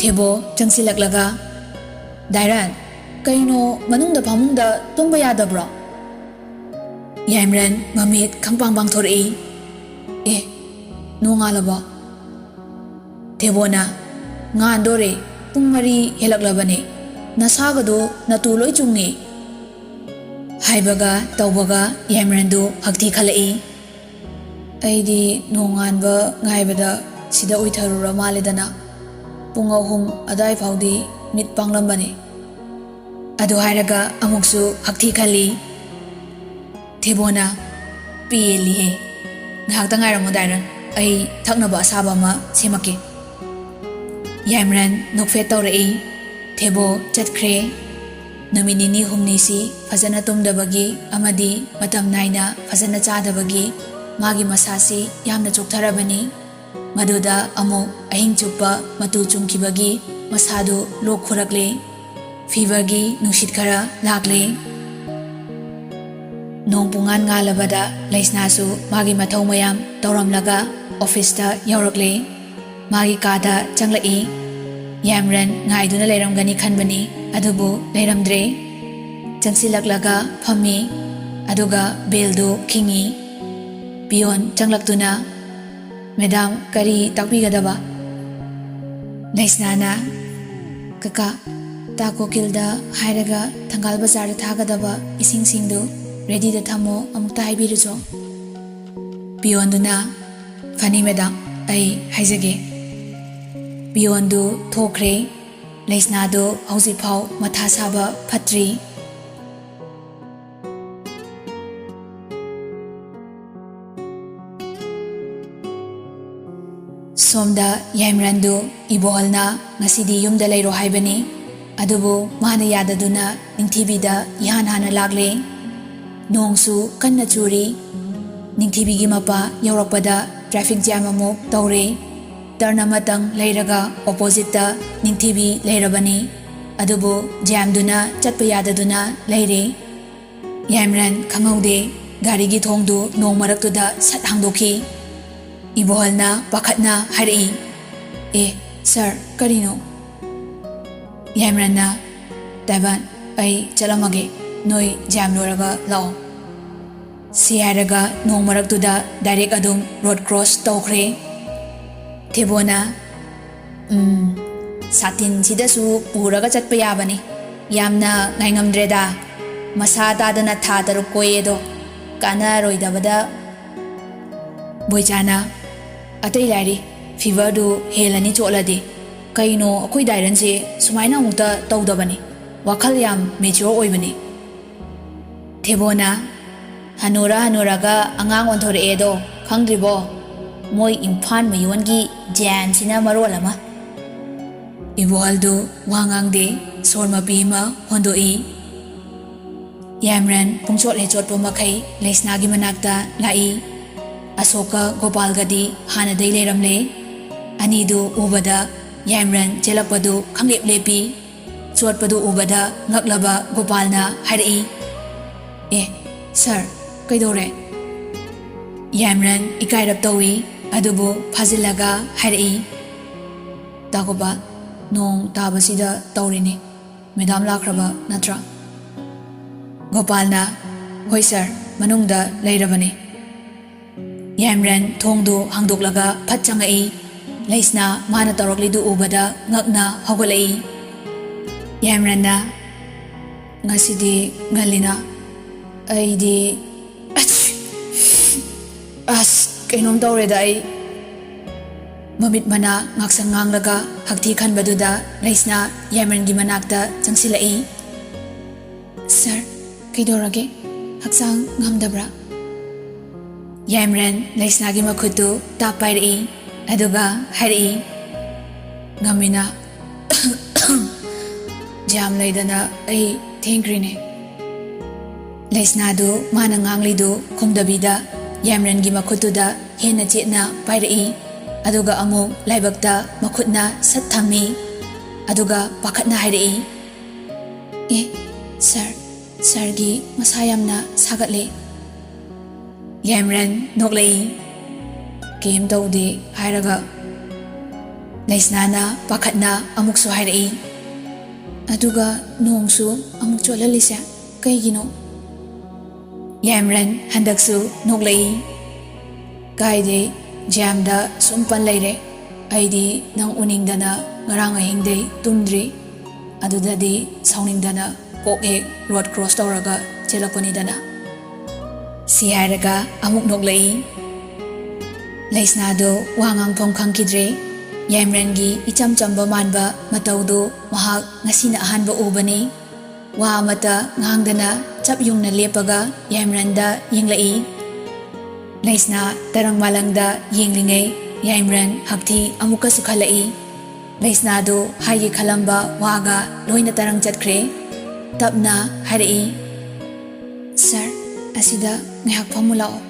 ꯊꯦꯕꯣ ꯆꯪꯁꯤꯜꯂꯛꯂꯒ, "ꯗꯥꯏꯔꯟ, ꯀꯩꯅꯣ ꯃꯅꯨꯡꯗ ꯐꯃꯨꯡꯗ ꯇꯨꯝꯕ ꯌꯥꯗꯕ꯭ꯔꯣ?" ꯌꯥꯏꯃꯔꯟ ꯃꯃꯤꯠ ꯈꯪꯄꯥꯡ ꯄꯥꯡꯊꯣꯔꯛꯏ꯫ "ꯑꯦ, ꯅꯣꯡꯉꯥꯜꯂꯕꯣ?" ꯊꯦꯕꯣꯅ, "ꯉꯥꯟꯗꯣꯔꯦ, ꯄꯨꯡ ꯃꯔꯤ ꯍꯦꯜꯂꯛꯂꯕꯅꯦ, ꯅꯁꯥꯒꯗꯣ ꯅꯇꯨ ꯂꯣꯏ ꯆꯨꯡꯉꯦ" ꯍꯥꯏꯕꯒ ꯇꯧꯕꯒ ꯌꯥꯏꯃꯔꯟꯗꯨ ꯍꯛꯊꯤ ꯈꯜꯂꯛꯏ꯫ "ꯑꯩꯗꯤ ꯅꯣꯡꯉꯥꯟꯕ ꯉꯥꯏꯕꯗ ꯁꯤꯗ ꯎꯏꯊꯔꯨꯔ ꯃꯥꯜꯂꯦꯗꯅ, ꯄꯨꯡ ꯑꯍꯨꯝ ꯑꯗꯨꯋꯥꯏ ꯐꯥꯎꯗꯤ ꯃꯤꯠ ꯄꯥꯡꯂꯝꯕꯅꯦ" ꯑꯗꯨ ꯍꯥꯏꯔꯒ ꯑꯃꯨꯛꯁꯨ ꯍꯛꯊꯤ ꯈꯜꯂꯤ꯫ ꯊꯦꯕꯣꯅ, "ꯄꯦꯜꯂꯤꯍꯦ꯫ ꯉꯥꯏꯍꯥꯛꯇ ꯉꯥꯏꯔꯝꯃꯣ ꯗꯥꯏꯔꯟ, ꯑꯩ ꯊꯛꯅꯕ ꯑꯁꯥꯕ ꯑꯃ ꯁꯦꯝꯃꯛꯀꯦ"꯫ ꯌꯥꯏꯃꯔꯟ ꯅꯣꯛꯐꯦꯠ ꯇꯧꯔꯛꯏ꯫ ꯊꯦꯕꯣ ꯆꯠꯈ꯭ꯔꯦ꯫ ꯅꯨꯃꯤꯠ ꯅꯤꯅꯤ ꯍꯨꯝꯅꯤꯁꯤ ꯐꯖꯅ ꯇꯨꯝꯗꯕꯒꯤ ꯑꯃꯗꯤ ꯃꯇꯝ ꯅꯥꯏꯅ ꯐꯖꯅ ꯆꯥꯗꯕꯒꯤ ꯃꯥꯒꯤ ꯃꯁꯥꯁꯤ ꯌꯥꯝꯅ ꯆꯣꯛꯊꯔꯕꯅꯤ꯫ ꯃꯗꯨꯗ ꯑꯃꯨꯛ ꯑꯍꯤꯡ ꯆꯨꯞꯄ ꯃꯇꯨ ꯆꯨꯝꯈꯤꯕꯒꯤ ꯃꯁꯥꯗꯨ ꯂꯣꯛ ꯈꯨꯔꯛꯂꯦ꯫ ꯐꯤꯚꯔꯒꯤ ꯅꯨꯡꯁꯤꯠ ꯈꯔ ꯂꯥꯛꯂꯦ꯫ ꯅꯣꯡ ꯄꯨꯡꯉꯥꯟ ꯉꯥꯜꯂꯕꯗ ꯂꯩꯁꯅꯥꯁꯨ ꯃꯥꯒꯤ ꯃꯊꯧ ꯃꯌꯥꯝ ꯇꯧꯔꯝꯂꯒ ꯑꯣꯐꯤꯁꯇ ꯌꯧꯔꯛꯂꯦ꯫ ꯃꯥꯒꯤ ꯀꯥꯗ ꯆꯪꯂꯛꯏ꯫ ꯌꯥꯏꯃꯔꯟ ꯉꯥꯏꯗꯨꯅ ꯂꯩꯔꯝꯒꯅꯤ ꯈꯟꯕꯅꯤ, ꯑꯗꯨꯕꯨ ꯂꯩꯔꯝꯗ꯭ꯔꯦ꯫ ꯆꯪꯁꯤꯜꯂꯛꯂꯒ ꯐꯝꯃꯤ, ꯑꯗꯨꯒ ꯕꯦꯜꯗꯨ ꯈꯤꯡꯉꯤ꯫ ꯄꯤꯌꯣꯟ ꯆꯪꯂꯛꯇꯨꯅ, "ꯃꯦꯗꯥꯝ, ꯀꯔꯤ ꯇꯥꯛꯄꯤꯒꯗꯕ?" ꯂꯩꯁꯅꯥꯅ, "ꯀꯀꯥ, ꯇꯥ ꯀꯣꯀꯤꯜꯗ ꯍꯥꯏꯔꯒ ꯊꯪꯒꯥꯜ ꯕꯖꯥꯔꯗ ꯊꯥꯒꯗꯕ ꯏꯁꯤꯡꯁꯤꯡꯗꯨ ꯔꯦꯗꯤꯗ ꯊꯝꯃꯣ, ꯑꯃꯨꯛꯇ ꯍꯥꯏꯕꯤꯔꯨꯆꯣ"꯫ ꯄꯤꯌꯣꯟꯗꯨꯅ, "ꯐꯅꯤ ꯃꯦꯗꯥꯝ, ꯑꯩ ꯍꯥꯏꯖꯒꯦ"꯫ ꯄꯤꯌꯣꯟꯗꯨ ꯊꯣꯛꯈ꯭ꯔꯦ꯫ ꯂꯩꯁꯅꯥꯗꯨ ꯍꯧꯖꯤꯛꯐꯥꯎ ꯃꯊꯥ ꯁꯥꯕ ꯐꯠꯇ꯭ꯔꯤ꯫ ꯁꯣꯝꯗ ꯌꯥꯏꯃꯔꯟꯗꯨ ꯏꯕꯣꯍꯜꯅ ꯉꯁꯤꯗꯤ ꯌꯨꯝꯗ ꯂꯩꯔꯣ ꯍꯥꯏꯕꯅꯤ, ꯑꯗꯨꯕꯨ ꯃꯥꯅ ꯌꯥꯗꯗꯨꯅ ꯅꯤꯡꯊꯤꯕꯤꯗ ꯏꯍꯥꯟ ꯍꯥꯟꯅ ꯂꯥꯛꯂꯦ꯫ ꯅꯣꯡꯁꯨ ꯀꯟꯅ ꯆꯨꯔꯤ꯫ ꯅꯤꯡꯊꯤꯕꯤꯒꯤ ꯃꯄꯥ ꯌꯧꯔꯛꯄꯗ ꯇ꯭ꯔꯥꯐꯤꯛ ꯖꯥꯝ ꯑꯃꯨꯛ ꯇꯧꯔꯦ꯫ ꯇꯔꯟ ꯑꯃꯇꯪ ꯂꯩꯔꯒ ꯑꯣꯄꯣꯖꯤꯠꯇ ꯅꯤꯡꯊꯤꯕꯤ ꯂꯩꯔꯕꯅꯤ꯫ ꯑꯗꯨꯕꯨ ꯖ꯭ꯌꯥꯝꯗꯨꯅ ꯆꯠꯄ ꯌꯥꯗꯗꯨꯅ ꯂꯩꯔꯦ꯫ ꯌꯥꯏꯃꯔꯟ ꯈꯪꯍꯧꯗꯦ, ꯒꯥꯔꯤꯒꯤ ꯊꯣꯡꯗꯨ ꯅꯣꯡ ꯃꯔꯛꯇꯨꯗ ꯁꯠ ꯍꯥꯡꯗꯣꯛꯈꯤ꯫ ꯏꯕꯣꯍꯜꯅ ꯄꯥꯈꯠꯅ ꯍꯥꯏꯔꯛꯏ, "ꯑꯦ, ꯁꯥꯔ, ꯀꯔꯤꯅꯣ?" ꯌꯥꯏꯃꯔꯟꯅ, "ꯇꯥꯏꯕꯟ, ꯑꯩ ꯆꯠꯂꯝꯃꯒꯦ, ꯅꯣꯏ ꯖ꯭ꯌꯥꯝ ꯂꯣꯏꯔꯒ ꯂꯥꯛꯑꯣ" ꯁꯤ ꯍꯥꯏꯔꯒ ꯅꯣꯡ ꯃꯔꯛꯇꯨꯗ ꯗꯥꯏꯔꯦꯛ ꯑꯗꯨꯝ ꯔꯣꯗ ꯀ꯭ꯔꯣꯁ ꯇꯧꯈ꯭ꯔꯦ꯫ ꯊꯦꯕꯣꯅ, "ꯎꯝ, ꯁꯥꯇꯤꯟꯁꯤꯗꯁꯨ ꯄꯨꯔꯒ ꯆꯠꯄ ꯌꯥꯕꯅꯤ꯫ ꯌꯥꯝꯅ ꯉꯥꯏꯉꯝꯗ꯭ꯔꯦꯗ꯫ ꯃꯁꯥ ꯇꯥꯗꯅ ꯊꯥ ꯇꯔꯨꯛ ꯀꯣꯏꯌꯦꯗꯣ꯫ ꯀꯥꯟꯅꯔꯣꯏꯗꯕꯗ꯫" ꯕꯣꯏꯆꯥꯅ, "ꯑꯇꯩ ꯂꯥꯏꯔꯤ, ꯐꯤꯚꯔꯗꯨ ꯍꯦꯜꯂꯅꯤ ꯆꯣꯠꯂꯗꯤ꯫ ꯀꯩꯅꯣ, ꯑꯩꯈꯣꯏ ꯗꯥꯏꯔꯟꯁꯦ ꯁꯨꯃꯥꯏꯅ ꯑꯃꯨꯛꯇ ꯇꯧꯗꯕꯅꯤ꯫ ꯋꯥꯈꯜ ꯌꯥꯝ ꯃꯦꯆ꯭ꯌꯣꯔ ꯑꯣꯏꯕꯅꯤ꯫" ꯊꯦꯕꯣꯅ, "ꯍꯅꯨꯔ ꯍꯅꯨꯔꯒ ꯑꯉꯥꯡ ꯑꯣꯟꯊꯣꯔꯛꯑꯦꯗꯣ, ꯈꯪꯗ꯭ꯔꯤꯕꯣ? ꯃꯣꯏ ꯏꯝꯐꯥꯜ ꯃꯌꯣꯟꯒꯤ ꯖ꯭ꯌꯥꯟꯁꯤꯅ ꯃꯔꯣꯜ ꯑꯃ꯫" ꯏꯕꯣꯍꯜꯗꯨ ꯋꯥ ꯉꯥꯡꯗꯦ, ꯁꯣꯔ ꯃꯄꯤ ꯑꯃ ꯍꯣꯟꯗꯣꯛꯏ꯫ ꯌꯥꯏꯃꯔꯟ ꯄꯨꯡꯆꯣꯠ ꯍꯦꯛ ꯆꯣꯠꯄ ꯃꯈꯩ ꯂꯩꯁꯅꯥꯒꯤ ꯃꯅꯥꯛꯇ ꯂꯥꯛꯏ꯫ ꯑꯁꯣꯛꯀ ꯒꯣꯄꯥꯜꯒꯗꯤ ꯍꯥꯟꯅꯗꯩ ꯂꯩꯔꯝꯂꯦ꯫ ꯑꯅꯤꯗꯨ ꯎꯕꯗ ꯌꯥꯏꯃꯔꯟ ꯆꯦꯜꯂꯛꯄꯗꯨ ꯈꯪꯂꯦꯞ ꯂꯦꯞꯄꯤ꯫ ꯆꯣꯠꯄꯗꯨ ꯎꯕꯗ ꯉꯛꯂꯕ ꯒꯣꯄꯥꯜꯅ ꯍꯥꯏꯔꯛꯏ, "ꯑꯦ, ꯁꯥꯔ, ꯀꯩꯗꯧꯔꯦ?" ꯌꯥꯏꯃꯔꯟ ꯏꯀꯥꯏꯔꯞ ꯇꯧꯏ, ꯑꯗꯨꯕꯨ ꯐꯥꯖꯤꯜꯂꯒ ꯍꯥꯏꯔꯛꯏ, "ꯇꯥ ꯒꯣꯄꯥꯜ, ꯅꯣꯡ ꯇꯥꯕꯁꯤꯗ ꯇꯧꯔꯤꯅꯤ꯫ ꯃꯦꯗꯥꯝ ꯂꯥꯛꯈ꯭ꯔꯕ ꯅꯠꯇ꯭ꯔꯥ?" ꯒꯣꯄꯥꯜꯅ, "ꯍꯣꯏ ꯁꯥꯔ, ꯃꯅꯨꯡꯗ ꯂꯩꯔꯕꯅꯤ꯫" ꯌꯥꯏꯃꯔꯟ ꯊꯣꯡꯗꯨ ꯍꯥꯡꯗꯣꯛꯂꯒ ꯐꯠ ꯆꯪꯉꯛꯏ꯫ ꯂꯩꯁꯅꯥ ꯃꯥꯅ ꯇꯧꯔꯛꯂꯤꯗꯨ ꯎꯕꯗ ꯉꯛꯅ ꯍꯧꯒꯠꯂꯛꯏ꯫ ꯌꯥꯏꯃꯔꯟꯅ, "ꯉꯁꯤꯗꯤ ꯉꯜꯂꯤꯅ꯫ ꯑꯩꯗꯤ, ꯑꯁ, ꯑꯁ, ꯀꯩꯅꯣꯝ ꯇꯧꯔꯦꯗ ꯑꯩ꯫" ꯃꯃꯤꯠ ꯃꯅꯥ ꯉꯥꯛꯁꯪ ꯉꯥꯡꯂꯒ ꯍꯛꯊꯤ ꯈꯟꯕꯗꯨꯗ ꯂꯩꯁꯅꯥ ꯌꯥꯏꯃꯔꯟꯒꯤ ꯃꯅꯥꯛꯇ ꯆꯪꯁꯤꯜꯂꯛꯏ꯫ "ꯁꯥꯔ, ꯀꯩꯗꯧꯔꯒꯦ? ꯍꯛꯆꯥꯡ ꯉꯝꯗꯕ꯭ꯔꯥ?" ꯌꯥꯏꯃꯔꯟ ꯂꯩꯁꯅꯥꯒꯤ ꯃꯈꯨꯠꯇꯨ ꯇꯥꯞ ꯄꯥꯏꯔꯛꯏ, ꯑꯗꯨꯒ ꯍꯥꯏꯔꯛꯏ, "ꯉꯝꯃꯤꯅ꯫ ꯖ꯭ꯌꯥꯝ ꯂꯩꯗꯅ ꯑꯩ ꯊꯦꯡꯈ꯭ꯔꯤꯅꯦ꯫" ꯂꯩꯁꯅꯥꯗꯨ ꯃꯥꯅ ꯉꯥꯡꯂꯤꯗꯨ ꯈꯨꯝꯗꯕꯤꯗ ꯌꯥꯏꯃꯔꯟꯒꯤ ꯃꯈꯨꯠꯇꯨꯗ ꯍꯦꯟꯅ ꯆꯦꯠꯅ ꯄꯥꯏꯔꯛꯏ꯫ ꯑꯗꯨꯒ ꯑꯃꯨꯛ ꯂꯥꯏꯕꯛꯇ ꯃꯈꯨꯠꯅ ꯁꯠ ꯊꯝꯃꯤ꯫ ꯑꯗꯨꯒ ꯄꯥꯈꯠꯅ ꯍꯥꯏꯔꯛꯏ, "ꯑꯦ, ꯁꯥꯔ, ꯁꯥꯔꯒꯤ ꯃꯁꯥ ꯌꯥꯝꯅ ꯁꯥꯒꯠꯂꯦ꯫" ꯌꯥꯏꯃꯔꯟ ꯅꯣꯛꯂꯛꯏ꯫ "ꯀꯩꯝ ꯇꯧꯗꯦ" ꯍꯥꯏꯔꯒ꯫ ꯂꯩꯁꯅꯥꯅ ꯄꯥꯈꯠꯅ ꯑꯃꯨꯛꯁꯨ ꯍꯥꯏꯔꯛꯏ, "ꯑꯗꯨꯒ ꯅꯣꯡꯁꯨ ꯑꯃꯨꯛ ꯆꯣꯠꯍꯜꯂꯤꯁꯦ ꯀꯩꯒꯤꯅꯣ?" ꯌꯥꯏꯃꯔꯟ ꯍꯟꯗꯛꯁꯨ ꯅꯣꯛꯂꯛꯏ꯫ "ꯀꯥꯏꯗꯦ, ꯖ꯭ꯌꯥꯝꯗ ꯁꯨꯝ ꯄꯟ ꯂꯩꯔꯦ꯫ ꯑꯩꯗꯤ ꯅꯪ ꯎꯅꯤꯡꯗꯅ ꯉꯔꯥꯡ ꯑꯍꯤꯡꯗꯩ ꯇꯨꯝꯗ꯭ꯔꯤ꯫ ꯑꯗꯨꯗꯗꯤ ꯁꯥꯎꯅꯤꯡꯗꯅ ꯀꯣꯛ ꯍꯦꯛ ꯔꯣꯗ ꯀ꯭ꯔꯣꯁ ꯇꯧꯔꯒ ꯆꯦꯜꯂꯛꯄꯅꯤꯗꯅ꯫" ꯁꯤ ꯍꯥꯏꯔꯒ ꯑꯃꯨꯛ ꯅꯣꯛꯂꯛꯏ꯫ ꯂꯩꯁꯅꯥꯗꯣ ꯋꯥ ꯉꯥꯡꯐꯝ ꯈꯪꯈꯤꯗ꯭ꯔꯦ꯫ ꯌꯥꯏꯃꯔꯟꯒꯤ ꯏꯆꯝ ꯆꯝꯕ ꯃꯥꯟꯕ ꯃꯇꯧꯗꯨ ꯃꯍꯥꯛ ꯉꯁꯤꯅ ꯑꯍꯥꯟꯕ ꯎꯕꯅꯤ꯫ ꯋꯥ ꯑꯃꯠꯇ ꯉꯥꯡꯗꯅ ꯆꯞ ꯌꯨꯡꯅ ꯂꯦꯞꯄꯒ ꯌꯥꯏꯃꯔꯟꯗ ꯌꯦꯡꯂꯛꯏ꯫ ꯂꯩꯁꯅꯥ ꯇꯔꯪ ꯃꯥꯂꯪꯗ ꯌꯦꯡꯂꯤꯉꯩ ꯌꯥꯏꯃꯔꯟ ꯍꯛꯊꯤ ꯑꯃꯨꯛꯀꯁꯨ ꯈꯜꯂꯛꯏ꯫ ꯂꯩꯁꯅꯥꯗꯨ ꯍꯥꯏꯒꯦ ꯈꯜꯂꯝꯕ ꯋꯥꯒ ꯂꯣꯏꯅ ꯇꯔꯪ ꯆꯠꯈ꯭ꯔꯦ꯫ ꯇꯞꯅ ꯍꯥꯏꯔꯛꯏ, "ꯁꯥꯔ, ꯑꯁꯤꯗ ꯉꯥꯏꯍꯥꯛ ꯐꯝꯃꯨ ꯂꯥꯛꯑꯣ꯫"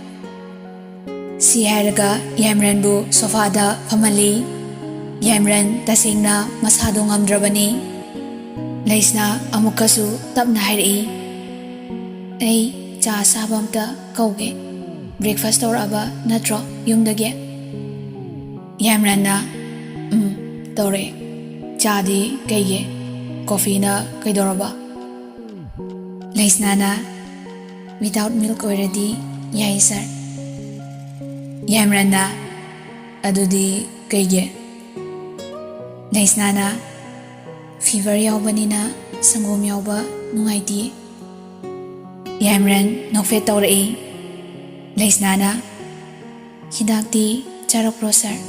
ꯁꯤ ꯍꯥꯏꯔꯒ ꯌꯥꯏꯃꯔꯟꯕꯨ ꯁꯣꯐꯥꯗ ꯐꯝꯍꯜꯂꯤ꯫ ꯌꯥꯏꯃꯔꯟ ꯇꯁꯦꯡꯅ ꯃꯁꯥꯗꯣ ꯉꯝꯗ꯭ꯔꯕꯅꯤ꯫ ꯂꯩꯁꯅꯥ ꯑꯃꯨꯛꯀꯁꯨ ꯇꯞꯅ ꯍꯥꯏꯔꯛꯏ, "ꯑꯩ ꯆꯥ ꯆꯥꯕ ꯑꯝꯇ ꯀꯧꯒꯦ꯫ ꯕ꯭ꯔꯦꯛꯐꯥꯁ ꯇꯧꯔꯛꯑꯕ ꯅꯠꯇ꯭ꯔꯣ ꯌꯨꯝꯗꯒꯤ?" ꯌꯥꯏꯃꯔꯟꯅ, "ꯎꯝ, ꯇꯧꯔꯛꯑꯦ꯫ ꯆꯥꯗꯤ ꯀꯩꯒꯤ? ꯀꯣꯐꯤꯅ ꯀꯩꯗꯧꯔꯕ?" ꯂꯩꯁꯅꯥꯅ, "Without milk ꯑꯣꯏꯔꯗꯤ ꯌꯥꯏ, ꯁꯥꯔ꯫" ꯌꯥꯏꯃꯔꯟꯅ, "ꯑꯗꯨꯗꯤ ꯀꯩꯒꯤ?" ꯂꯩꯁꯅꯥꯅ, "ꯐꯤꯚꯔ ꯌꯥꯎꯕꯅꯤꯅ ꯁꯪꯒꯣꯝ ꯌꯥꯎꯕ ꯅꯨꯡꯉꯥꯏꯇꯦ꯫" ꯌꯥꯏꯃꯔꯟ ꯅꯣꯛꯐꯦꯠ ꯇꯧꯔꯛꯏ꯫ ꯂꯩꯁꯅꯥꯅ, "ꯍꯤꯗꯥꯛꯇꯤ ꯆꯥꯔꯛꯄ꯭ꯔꯣ, ꯁꯥꯔ?"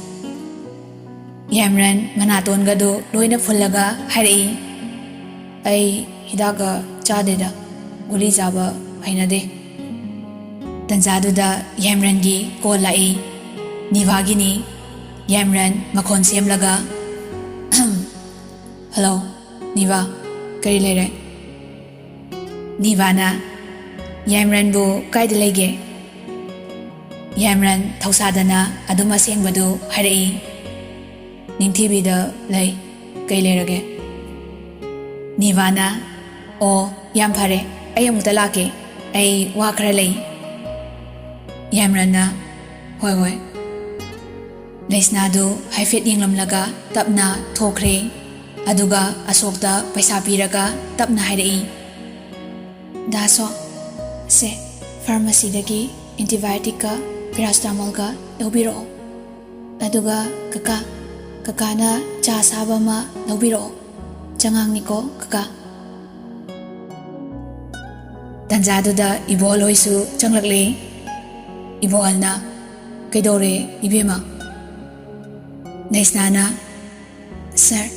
ꯌꯥꯏꯃꯔꯟ ꯃꯅꯥꯇꯣꯟꯒꯗꯨ ꯂꯣꯏꯅ ꯐꯨꯜꯂꯒ ꯍꯥꯏꯔꯛꯏ, "ꯑꯩ ꯍꯤꯗꯥꯛꯀ ꯆꯥꯗꯦꯗ, ꯒꯨꯂꯤ ꯆꯥꯕ ꯍꯩꯅꯗꯦ꯫" ꯇꯟꯖꯥꯗꯨꯗ ꯌꯥꯏꯃꯔꯟꯒꯤ ꯀꯣꯜ ꯂꯥꯛꯏ꯫ ꯅꯤꯚꯥꯒꯤꯅꯤ꯫ ꯌꯥꯏꯃꯔꯟ ꯃꯈꯣꯟ ꯁꯦꯝꯂꯒ, "ꯍꯜꯂꯣ, ꯅꯤꯚꯥ, ꯀꯔꯤ ꯂꯩꯔꯦ?" ꯅꯤꯚꯥꯅ, "ꯌꯥꯏꯃꯔꯟꯕꯨ ꯀꯥꯏꯗ ꯂꯩꯒꯦ?" ꯌꯥꯏꯃꯔꯟ ꯊꯧꯁꯥꯗꯅ ꯑꯗꯨꯝ ꯑꯁꯦꯡꯕꯗꯨ ꯍꯥꯏꯔꯛꯏ꯫ "ꯅꯤꯡꯊꯤꯕꯤꯗ ꯂꯩ꯫ ꯀꯩ ꯂꯩꯔꯒꯦ?" ꯅꯤꯚꯥꯅ, "ꯑꯣ, ꯌꯥꯝ ꯐꯔꯦ, ꯑꯩ ꯑꯃꯨꯛꯇ ꯂꯥꯛꯀꯦ꯫ ꯑꯩ ꯋꯥ ꯈꯔ ꯂꯩ꯫" ꯌꯥꯏꯃꯔꯟꯅ, "ꯍꯣꯏ, ꯍꯣꯏ꯫" ꯂꯩꯁꯅꯥꯗꯨ ꯍꯥꯏꯐꯦꯠ ꯌꯦꯡꯂꯝꯂꯒ ꯇꯞꯅ ꯊꯣꯛꯈ꯭ꯔꯦ꯫ ꯑꯗꯨꯒ ꯑꯁꯣꯛꯇ ꯄꯩꯁꯥ ꯄꯤꯔꯒ ꯇꯞꯅ ꯍꯥꯏꯔꯛꯏ, "ꯗꯥ ꯑꯁꯣꯛ, ꯁꯦ, ꯐꯥꯔꯃꯥꯁꯤꯗꯒꯤ ꯑꯦꯟꯇꯤꯕꯥꯏꯑꯣꯇꯤꯛꯀ ꯄꯦꯔꯥꯁꯤꯇꯥꯃꯣꯜꯒ ꯂꯧꯕꯤꯔꯛꯑꯣ꯫ ꯑꯗꯨꯒ ꯀꯀꯥ, ꯀꯀꯥꯅ ꯆꯥ ꯑꯁꯥꯕ ꯑꯃ ꯂꯧꯕꯤꯔꯛꯑꯣ꯫ ꯆꯉꯥꯡꯅꯤꯀꯣ, ꯀꯀꯥ꯫" ꯇꯟꯖꯥꯗꯨꯗ ꯏꯕꯣꯍꯜ ꯍꯣꯏꯁꯨ ꯆꯪꯂꯛꯂꯦ꯫ ꯏꯕꯣꯍꯜꯅ, "ꯀꯩꯗꯧꯔꯦ, ꯏꯕꯦꯝꯃ?" ꯂꯩꯁꯅꯥꯅ, "ꯁꯥꯔ,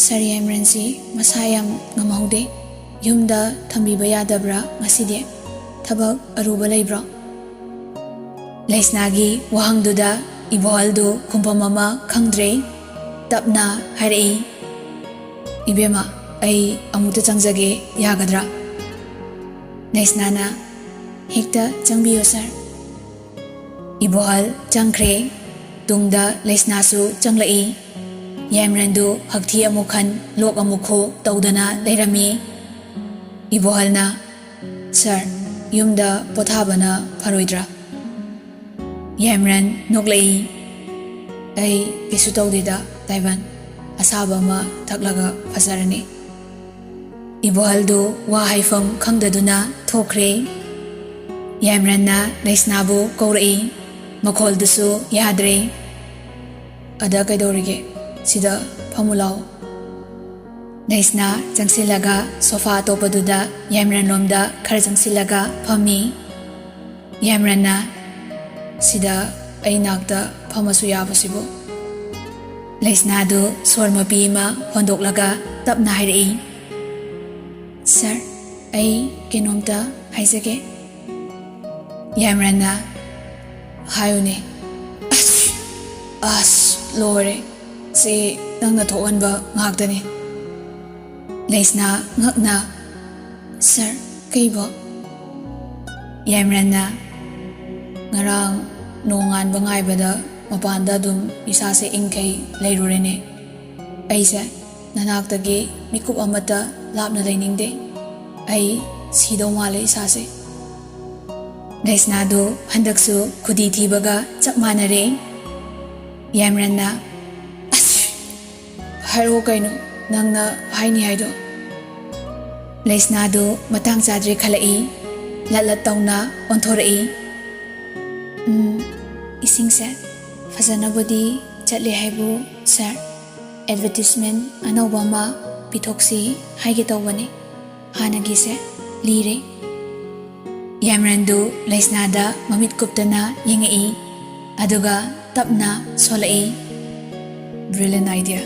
ꯁꯥꯔ ꯌꯥꯏꯃꯔꯟꯁꯤ ꯃꯁꯥ ꯌꯥꯝ ꯉꯝꯍꯧꯗꯦ꯫ ꯌꯨꯝꯗ ꯊꯝꯕꯤꯕ ꯌꯥꯗꯕ꯭ꯔꯥ ꯉꯁꯤꯗꯤ? ꯊꯕꯛ ꯑꯔꯨꯕ ꯂꯩꯕ꯭ꯔꯣ?" ꯂꯩꯁꯅꯥꯒꯤ ꯋꯥꯍꯪꯗꯨꯗ ꯏꯕꯣꯍꯜꯗꯨ ꯈꯨꯝꯐꯝ ꯑꯃ ꯈꯪꯗ꯭ꯔꯦ꯫ ꯇꯞꯅ ꯍꯥꯏꯔꯛꯏ, "ꯏꯕꯦꯝꯃ, ꯑꯩ ꯑꯃꯨꯛꯇ ꯆꯪꯖꯒꯦ, ꯌꯥꯒꯗ꯭ꯔꯥ?" ꯂꯩꯁꯅꯥꯅ, "ꯍꯦꯛꯇ ꯆꯪꯕꯤꯌꯨ, ꯁꯥꯔ꯫" ꯏꯕꯣꯍꯜ ꯆꯪꯈ꯭ꯔꯦ꯫ ꯇꯨꯡꯗ ꯂꯩꯁꯅꯥꯁꯨ ꯆꯪꯂꯛꯏ꯫ ꯌꯥꯏꯃꯔꯟꯗꯨ ꯍꯛꯊꯤ ꯑꯃꯨꯛ ꯈꯟ, ꯂꯣꯛ ꯑꯃꯨꯛ ꯈꯨ ꯇꯧꯗꯅ ꯂꯩꯔꯝꯃꯤ꯫ ꯏꯕꯣꯍꯜꯅ, "ꯁꯥꯔ, ꯌꯨꯝꯗ ꯄꯣꯊꯥꯕꯅ ꯐꯔꯣꯏꯗ꯭ꯔꯥ?" ꯌꯥꯏꯃꯔꯟ ꯅꯣꯛꯂꯛꯏ꯫ "ꯑꯩ ꯀꯩꯁꯨ ꯇꯧꯗꯦꯗ, ꯇꯥꯏꯕꯟ꯫ ꯑꯁꯥꯕ ꯑꯃ ꯊꯛꯂꯒ ꯐꯖꯔꯅꯤ꯫" ꯏꯕꯣꯍꯜꯗꯨ ꯋꯥ ꯍꯥꯏꯐꯝ ꯈꯪꯗꯗꯨꯅ ꯊꯣꯛꯈ꯭ꯔꯦ꯫ ꯌꯥꯏꯃꯔꯟꯅ ꯂꯩꯁꯅꯥꯕꯨ ꯀꯧꯔꯛꯏ꯫ ꯃꯈꯣꯜꯗꯨꯁꯨ ꯌꯥꯗ꯭ꯔꯦ꯫ "ꯑꯗ ꯀꯩꯗꯧꯔꯤꯒꯦ? ꯁꯤꯗ ꯐꯝꯃꯨ ꯂꯥꯎ꯫" ꯂꯩꯁꯅꯥ ꯆꯪꯁꯤꯜꯂꯒ ꯁꯣꯐꯥ ꯑꯇꯣꯞꯄꯗꯨꯗ ꯌꯥꯏꯃꯔꯟꯂꯣꯝꯗ ꯈꯔ ꯆꯪꯁꯤꯜꯂꯒ ꯐꯝꯃꯤ꯫ ꯌꯥꯏꯃꯔꯟꯅ, "ꯁꯤꯗ ꯑꯩ ꯅꯥꯛꯇ ꯐꯝꯃꯁꯨ ꯌꯥꯕꯁꯤꯕꯨ?" ꯂꯩꯁꯅꯥꯗꯨ ꯁꯣꯔ ꯃꯄꯤ ꯑꯃ ꯍꯣꯟꯗꯣꯛꯂꯒ ꯇꯞꯅ ꯍꯥꯏꯔꯛꯏ, "ꯁꯥꯔ, ꯑꯩ ꯀꯩꯅꯣꯝꯇ ꯍꯥꯏꯖꯒꯦ꯫" ꯌꯥꯏꯃꯔꯟꯅ, "ꯍꯥꯏꯌꯨꯅꯦ꯫" "ꯑꯁ, ꯑꯁ, ꯂꯣꯏꯔꯦ꯫ ꯁꯤ ꯅꯪꯅ ꯊꯣꯛꯍꯟꯕ ꯉꯥꯛꯇꯅꯤ꯫" ꯂꯩꯁꯅꯥ ꯉꯛꯅ, "ꯁꯥꯔ, ꯀꯩꯕꯣ?" ꯌꯥꯏꯃꯔꯟꯅ, "ꯉꯔꯥꯡ ꯅꯣꯡꯉꯥꯟꯕ ꯉꯥꯏꯕꯗ ꯃꯄꯥꯟꯗ ꯑꯗꯨꯝ ꯏꯁꯥꯁꯦ ꯏꯪꯈꯩ ꯂꯩꯔꯨꯔꯦꯅꯦ꯫ ꯑꯩꯁꯦ ꯅꯅꯥꯛꯇꯒꯤ ꯃꯤꯀꯨꯞ ꯑꯃꯠꯇ ꯂꯥꯞꯅ ꯂꯩꯅꯤꯡꯗꯦ꯫ ꯑꯩ ꯁꯤꯗꯧ ꯃꯥꯜꯂꯦ ꯏꯁꯥꯁꯦ꯫ ꯂꯩꯁꯅꯥꯗꯨ ꯍꯟꯗꯛꯁꯨ ꯈꯨꯗꯤ ꯊꯤꯕꯒ ꯆꯞ ꯃꯥꯟꯅꯔꯦ꯫ ꯌꯥꯏꯃꯔꯟꯅ, "ꯑꯁ, ꯍꯥꯏꯔꯛꯑꯣ ꯀꯩꯅꯣ ꯅꯪꯅ ꯍꯥꯏꯅꯤ ꯍꯥꯏꯗꯣ?" ꯂꯩꯁꯅꯥꯗꯨ ꯃꯇꯥꯡ ꯆꯥꯗ꯭ꯔꯦ ꯈꯜꯂꯛꯏ꯫ ꯂꯠ ꯂꯠ ꯇꯧꯅ ꯑꯣꯟꯊꯣꯔꯛꯏ꯫ "ꯎꯝ, ꯏꯁꯤꯡꯁꯦ ꯐꯖꯅꯕꯨꯗꯤ ꯆꯠꯂꯦ ꯍꯥꯏꯕꯨ ꯁꯥꯔ, ꯑꯦꯗꯚꯔꯇꯤꯁꯃꯦꯟ ꯑꯅꯧꯕ ꯑꯃ ꯄꯤꯊꯣꯛꯁꯤ ꯍꯥꯏꯒꯦ ꯇꯧꯕꯅꯤ꯫ ꯍꯥꯟꯅꯒꯤꯁꯦ ꯂꯤꯔꯦ꯫" ꯌꯥꯏꯃꯔꯟꯗꯨ ꯂꯩꯁꯅꯥꯗ ꯃꯃꯤꯠ ꯀꯨꯞꯇꯅ ꯌꯦꯡꯉꯛꯏ, ꯑꯗꯨꯒ ꯇꯞꯅ ꯁꯣꯜꯂꯛꯏ꯫ "Brilliant idea꯫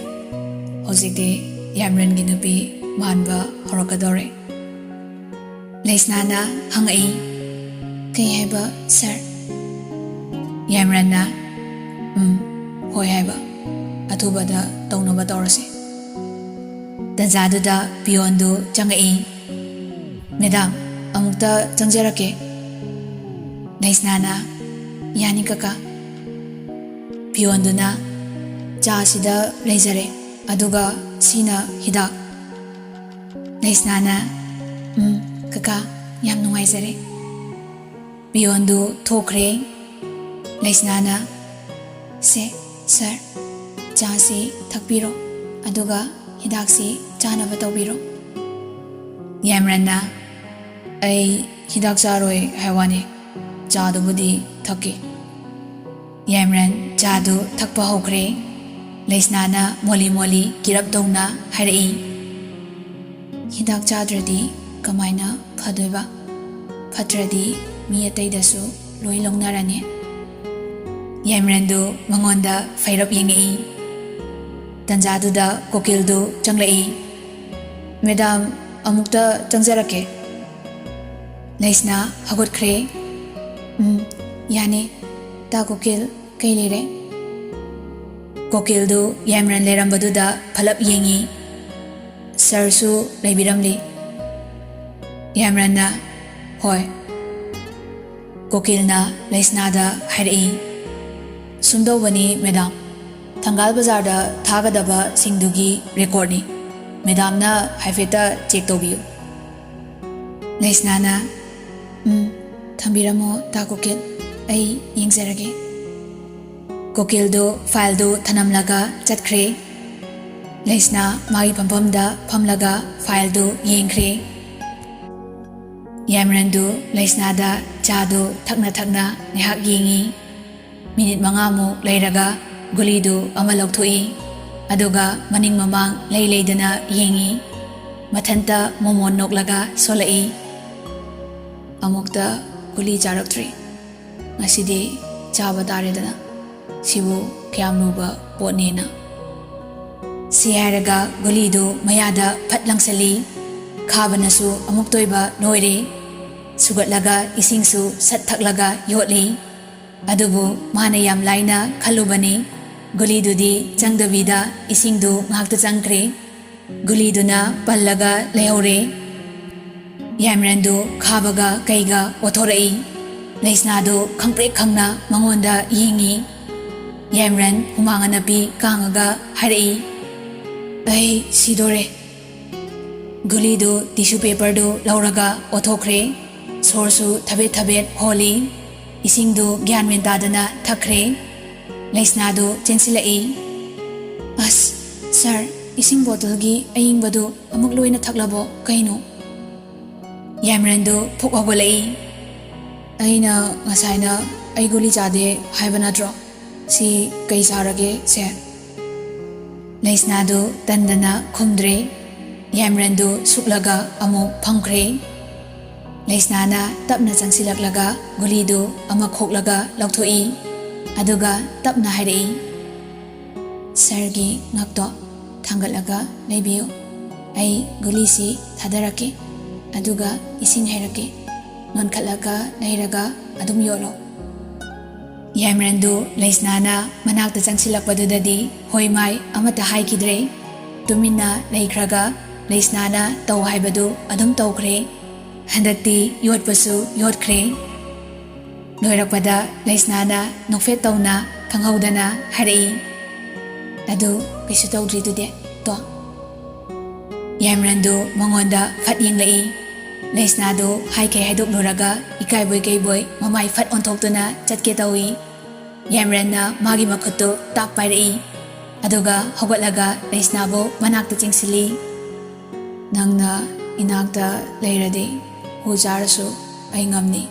ꯍꯧꯖꯤꯛꯇꯤ ꯌꯥꯏꯃꯔꯟꯒꯤ ꯅꯨꯄꯤ ꯃꯥꯟꯕ ꯍꯧꯔꯛꯀꯗꯧꯔꯦ꯫" ꯂꯩꯁꯅꯥꯅ ꯍꯪꯉꯛꯏ, "ꯀꯩ ꯍꯥꯏꯕ ꯁꯥꯔ?" ꯌꯥꯏꯃꯔꯟꯅ, "ꯎꯝ, ꯍꯣꯏ" ꯍꯥꯏꯕ꯫ "ꯑꯊꯨꯕꯗ ꯇꯧꯅꯕ ꯇꯧꯔꯁꯤ꯫" ꯇꯟꯖꯥꯗꯨꯗ ꯄꯤꯌꯣꯟꯗꯨ ꯆꯪꯉꯛꯏ꯫ "ꯃꯦꯗꯥꯝ, ꯑꯃꯨꯛꯇ ꯆꯪꯖꯔꯛꯀꯦ꯫" ꯂꯩꯁꯅꯥꯅ, "ꯌꯥꯅꯤ ꯀꯀꯥ꯫" ꯄꯤꯌꯣꯟꯗꯨꯅ, "ꯆꯥꯁꯤꯗ ꯂꯩꯖꯔꯦ, ꯑꯗꯨꯒ ꯁꯤꯅ ꯍꯤꯗꯥꯛ꯫" ꯂꯩꯁꯅꯥꯅ, "ꯎꯝ, ꯀꯀꯥ, ꯌꯥꯝ ꯅꯨꯡꯉꯥꯏꯖꯔꯦ꯫" ꯄꯤꯌꯣꯟꯗꯨ ꯊꯣꯛꯈ꯭ꯔꯦ꯫ ꯂꯩꯁꯅꯥꯅ, "ꯁꯦ, ꯁꯥꯔ, ꯆꯥꯁꯤ ꯊꯛꯄꯤꯔꯣ, ꯑꯗꯨꯒ ꯍꯤꯗꯥꯛꯁꯤ ꯆꯥꯅꯕ ꯇꯧꯕꯤꯔꯣ꯫" ꯌꯥꯏꯃꯔꯟꯅ, "ꯑꯩ ꯍꯤꯗꯥꯛ ꯆꯥꯔꯣꯏ ꯍꯥꯏ ꯋꯥꯅꯤ, ꯆꯥꯗꯨꯕꯨꯗꯤ ꯊꯛꯀꯦ꯫" ꯌꯥꯏꯃꯔꯟ ꯆꯥꯗꯨ ꯊꯛꯄ ꯍꯧꯈ꯭ꯔꯦ꯫ ꯂꯩꯁꯅꯥꯅ ꯃꯣꯂꯤ ꯃꯣꯂꯤ ꯀꯤꯔꯞ ꯇꯧꯅ ꯍꯥꯏꯔꯛꯏ, "ꯍꯤꯗꯥꯛ ꯆꯥꯗ꯭ꯔꯗꯤ ꯀꯃꯥꯏꯅ ꯐꯗꯣꯏꯕ? ꯐꯠꯇ꯭ꯔꯗꯤ ꯃꯤ ꯑꯇꯩꯗꯁꯨ ꯂꯣꯏ ꯂꯧꯅꯔꯅꯤ꯫" ꯌꯥꯏꯃꯔꯟꯗꯨ ꯃꯉꯣꯟꯗ ꯐꯩꯔꯞ ꯌꯦꯡꯉꯛꯏ꯫ ꯇꯟꯖꯥꯗꯨꯗ ꯀꯣꯀꯤꯜꯗꯨ ꯆꯪꯂꯛꯏ꯫ "ꯃꯦꯗꯥꯝ, ꯑꯃꯨꯛꯇ ꯆꯪꯖꯔꯛꯀꯦ꯫" ꯂꯩꯁꯅꯥ ꯍꯧꯒꯠꯈ꯭ꯔꯦ꯫ "ꯎꯝ, ꯌꯥꯅꯤ꯫ ꯇꯥ ꯀꯣꯀꯤꯜ, ꯀꯩ ꯂꯩꯔꯦ?" ꯀꯣꯀꯤꯜꯗꯨ ꯌꯥꯏꯃꯔꯟ ꯂꯩꯔꯝꯕꯗꯨꯗ ꯐꯠꯂꯞ ꯌꯦꯡꯉꯤ꯫ "ꯁꯥꯔꯁꯨ ꯂꯩꯕꯤꯔꯝꯂꯤ꯫" ꯌꯥꯏꯃꯔꯟꯅ, "ꯍꯣꯏ꯫" ꯀꯣꯀꯤꯜꯅ ꯂꯩꯁꯅꯥꯗ ꯍꯥꯏꯔꯛꯏ, "ꯁꯨꯝꯗꯧꯕꯅꯤ ꯃꯦꯗꯥꯝ, ꯊꯪꯒꯥꯜ ꯕꯖꯥꯔꯗ ꯊꯥꯒꯗꯕꯁꯤꯡꯗꯨꯒꯤ ꯔꯦꯀꯣꯔꯗꯅꯤ꯫ ꯃꯦꯗꯥꯝꯅ ꯍꯥꯏꯐꯦꯠꯇ ꯆꯦꯛ ꯇꯧꯕꯤꯌꯨ"꯫ ꯂꯩꯁꯅꯥꯅ, "ꯎꯝ, ꯊꯝꯕꯤꯔꯝꯃꯣ ꯇꯥ ꯀꯣꯀꯤꯜ, ꯑꯩ ꯌꯦꯡꯖꯔꯒꯦ"꯫ ꯀꯣꯀꯤꯜꯗꯨ ꯐꯥꯏꯜꯗꯨ ꯊꯅꯝꯂꯒ ꯆꯠꯈ꯭ꯔꯦ꯫ ꯂꯩꯁꯅꯥ ꯃꯥꯒꯤ ꯐꯝꯐꯝꯗ ꯐꯝꯂꯒ ꯐꯥꯏꯜꯗꯨ ꯌꯦꯡꯈ꯭ꯔꯦ꯫ ꯌꯥꯏꯃꯔꯟꯗꯨ ꯂꯩꯁꯅꯥꯗ ꯆꯥꯗꯨ ꯊꯛꯅ ꯊꯛꯅ ꯉꯥꯏꯍꯥꯛ ꯌꯦꯡꯉꯤ꯫ ꯃꯤꯅꯤꯠ ꯃꯉꯥꯃꯨꯛ ꯂꯩꯔꯒ ꯒꯨꯂꯤꯗꯨ ꯑꯃ ꯂꯧꯊꯣꯛꯏ꯫ ꯑꯗꯨꯒ ꯃꯅꯤꯡ ꯃꯃꯥꯡ ꯂꯩ ꯂꯩꯗꯅ ꯌꯦꯡꯉꯤ꯫ ꯃꯊꯟꯇ ꯃꯣꯃꯣꯟ ꯅꯣꯛꯂꯒ ꯁꯣꯜꯂꯛꯏ꯫ "ꯑꯃꯨꯛꯇ ꯒꯨꯂꯤ ꯆꯥꯔꯛꯇ꯭ꯔꯤ꯫ ꯉꯁꯤꯗꯤ ꯆꯥꯕ ꯇꯥꯔꯦꯗꯅ꯫ ꯁꯤꯕꯨ ꯀꯌꯥꯝ ꯂꯨꯕ ꯄꯣꯠꯅꯦꯅ"꯫ ꯁꯤ ꯍꯥꯏꯔꯒ ꯒꯨꯂꯤꯗꯨ ꯃꯌꯥꯗ ꯐꯠ ꯂꯪꯁꯤꯜꯂꯤ꯫ ꯈꯥꯕꯅꯁꯨ ꯑꯃꯨꯛꯇ ꯑꯣꯏꯕ ꯂꯣꯏꯔꯦ꯫ ꯁꯨꯒꯠꯂꯒ ꯏꯁꯤꯡꯁꯨ ꯁꯠ ꯊꯛꯂꯒ ꯌꯣꯠꯂꯤ꯫ ꯑꯗꯨꯕꯨ ꯃꯥꯅ ꯌꯥꯝ ꯂꯥꯏꯅ ꯈꯜꯂꯨꯕꯅꯤ꯫ ꯒꯨꯂꯤꯗꯨꯗꯤ ꯆꯪꯗꯕꯤꯗ ꯏꯁꯤꯡꯗꯨ ꯉꯥꯏꯍꯥꯛꯇ ꯆꯪꯈ꯭ꯔꯦ꯫ ꯒꯨꯂꯤꯗꯨꯅ ꯄꯜꯂꯒ ꯂꯩꯍꯧꯔꯦ꯫ ꯌꯥꯏꯃꯔꯟꯗꯨ ꯈꯥꯕꯒ ꯀꯩꯒ ꯑꯣꯊꯣꯔꯛꯏ꯫ ꯂꯩꯁꯅꯥꯗꯨ ꯈꯪꯄ꯭ꯔꯦꯛ ꯈꯪꯅ ꯃꯉꯣꯟꯗ ꯌꯦꯡꯉꯤ꯫ ꯌꯥꯏꯃꯔꯟ ꯍꯨꯃꯥꯡ ꯑꯅꯞꯄꯤ ꯀꯥꯡꯉꯒ ꯍꯥꯏꯔꯛꯏ, "ꯑꯩ ꯁꯤꯗꯣꯔꯦ"꯫ ꯒꯨꯂꯤꯗꯨ ꯇꯤꯁꯨ ꯄꯦꯄꯔꯗꯨ ꯂꯧꯔꯒ ꯑꯣꯊꯣꯛꯈ꯭ꯔꯦ꯫ ꯁꯣꯔꯁꯨ ꯊꯕꯦꯠ ꯊꯕꯦꯠ ꯍꯣꯜꯂꯤ꯫ ꯏꯁꯤꯡꯗꯨ ꯒ꯭ꯌꯥꯟ ꯃꯦꯟ ꯇꯥꯗꯅ ꯊꯛꯈ꯭ꯔꯦ꯫ ꯂꯩꯁꯅꯥꯗꯨ ꯆꯦꯟꯁꯤꯜꯂꯛꯏ꯫ "ꯑꯁ, ꯁꯥꯔ, ꯏꯁꯤꯡ ꯕꯣꯇꯜꯒꯤ ꯑꯌꯤꯡꯕꯗꯨ ꯑꯃꯨꯛ ꯂꯣꯏꯅ ꯊꯛꯂꯕꯣ ꯀꯩꯅꯣ?" ꯌꯥꯏꯃꯔꯟꯗꯨ ꯐꯨꯛ ꯍꯧꯒꯠꯂꯛꯏ꯫ "ꯑꯩꯅ ꯉꯁꯥꯏꯅ ꯑꯩ ꯒꯨꯂꯤ ꯆꯥꯗꯦ ꯍꯥꯏꯕ ꯅꯠꯇ꯭ꯔꯣ? ꯁꯤ ꯀꯩ ꯆꯥꯔꯒꯦ, ꯁꯦ?" ꯂꯩꯁꯅꯥꯗꯨ ꯇꯟꯗꯅ ꯈꯨꯝꯗ꯭ꯔꯦ꯫ ꯌꯥꯏꯃꯔꯟꯗꯨ ꯁꯨꯛꯂꯒ ꯑꯃꯨꯛ ꯐꯝꯈ꯭ꯔꯦ꯫ ꯂꯩꯁꯅꯥꯅ ꯇꯞꯅ ꯆꯪꯁꯤꯜꯂꯛꯂꯒ ꯒꯨꯂꯤꯗꯨ ꯑꯃ ꯈꯣꯛꯂꯒ ꯂꯧꯊꯣꯛꯏ꯫ ꯑꯗꯨꯒ ꯇꯞꯅ ꯍꯥꯏꯔꯛꯏ, "ꯁꯥꯔꯒꯤ ꯉꯛꯇꯣ ꯊꯥꯡꯒꯠꯂꯒ ꯂꯩꯕꯤꯌꯨ꯫ ꯑꯩ ꯒꯨꯂꯤꯁꯤ ꯊꯥꯗꯔꯛꯀꯦ, ꯑꯗꯨꯒ ꯏꯁꯤꯡ ꯍꯩꯔꯛꯀꯦ꯫ ꯅꯣꯟꯈꯠꯂꯒ ꯂꯩꯔꯒ ꯑꯗꯨꯝ ꯌꯣꯠꯂꯣ"꯫ ꯌꯥꯏꯃꯔꯟꯗꯨ ꯂꯩꯁꯅꯥꯅ ꯃꯅꯥꯛꯇ ꯆꯪꯁꯤꯜꯂꯛꯄꯗꯨꯗꯗꯤ ꯍꯣꯏ ꯃꯥꯏ ꯑꯃꯠꯇ ꯍꯥꯏꯈꯤꯗ꯭ꯔꯦ꯫ ꯇꯨꯃꯤꯟꯅ ꯂꯩꯈ꯭ꯔꯒ ꯂꯩꯁꯅꯥꯅ ꯇꯧ ꯍꯥꯏꯕꯗꯨ ꯑꯗꯨꯝ ꯇꯧꯈ꯭ꯔꯦ꯫ ꯍꯟꯗꯛꯇꯤ ꯌꯣꯠꯄꯁꯨ ꯌꯣꯠꯈ꯭ꯔꯦ꯫ ꯂꯣꯏꯔꯛꯄꯗ ꯂꯩꯁꯅꯥꯅ ꯅꯣꯛꯐꯦꯠ ꯇꯧꯅ ꯈꯪꯍꯧꯗꯅ ꯍꯥꯏꯔꯛꯏ, "ꯑꯗꯨ ꯀꯩꯁꯨ ꯇꯧꯗ꯭ꯔꯤꯗꯨꯗꯤ ꯇꯣ?" ꯌꯥꯏꯃꯔꯟꯗꯨ ꯃꯉꯣꯟꯗ ꯐꯠ ꯌꯦꯡꯂꯛꯏ꯫ ꯂꯩꯁꯅꯥꯗꯨ ꯍꯥꯏꯈꯩ ꯍꯥꯏꯗꯣꯛꯂꯨꯔꯒ ꯏꯀꯥꯏꯕꯣꯏ ꯀꯩꯕꯣꯏ ꯃꯃꯥꯏ ꯐꯠ ꯑꯣꯟꯊꯣꯛꯇꯨꯅ ꯆꯠꯀꯦ ꯇꯧꯏ꯫ ꯌꯥꯏꯃꯔꯟꯅ ꯃꯥꯒꯤ ꯃꯈꯨꯠꯇꯨ ꯇꯥꯞ ꯄꯥꯏꯔꯛꯏ꯫ ꯑꯗꯨꯒ ꯍꯧꯒꯠꯂꯒ ꯂꯩꯁꯅꯥꯕꯨ ꯃꯅꯥꯛꯇ ꯆꯤꯡꯁꯤꯜꯂꯤ꯫ "ꯅꯪꯅ ꯏꯅꯥꯛꯇ ꯂꯩꯔꯗꯤ ꯍꯨ ꯆꯥꯔꯁꯨ ꯑꯩ ꯉꯝꯅꯤ꯫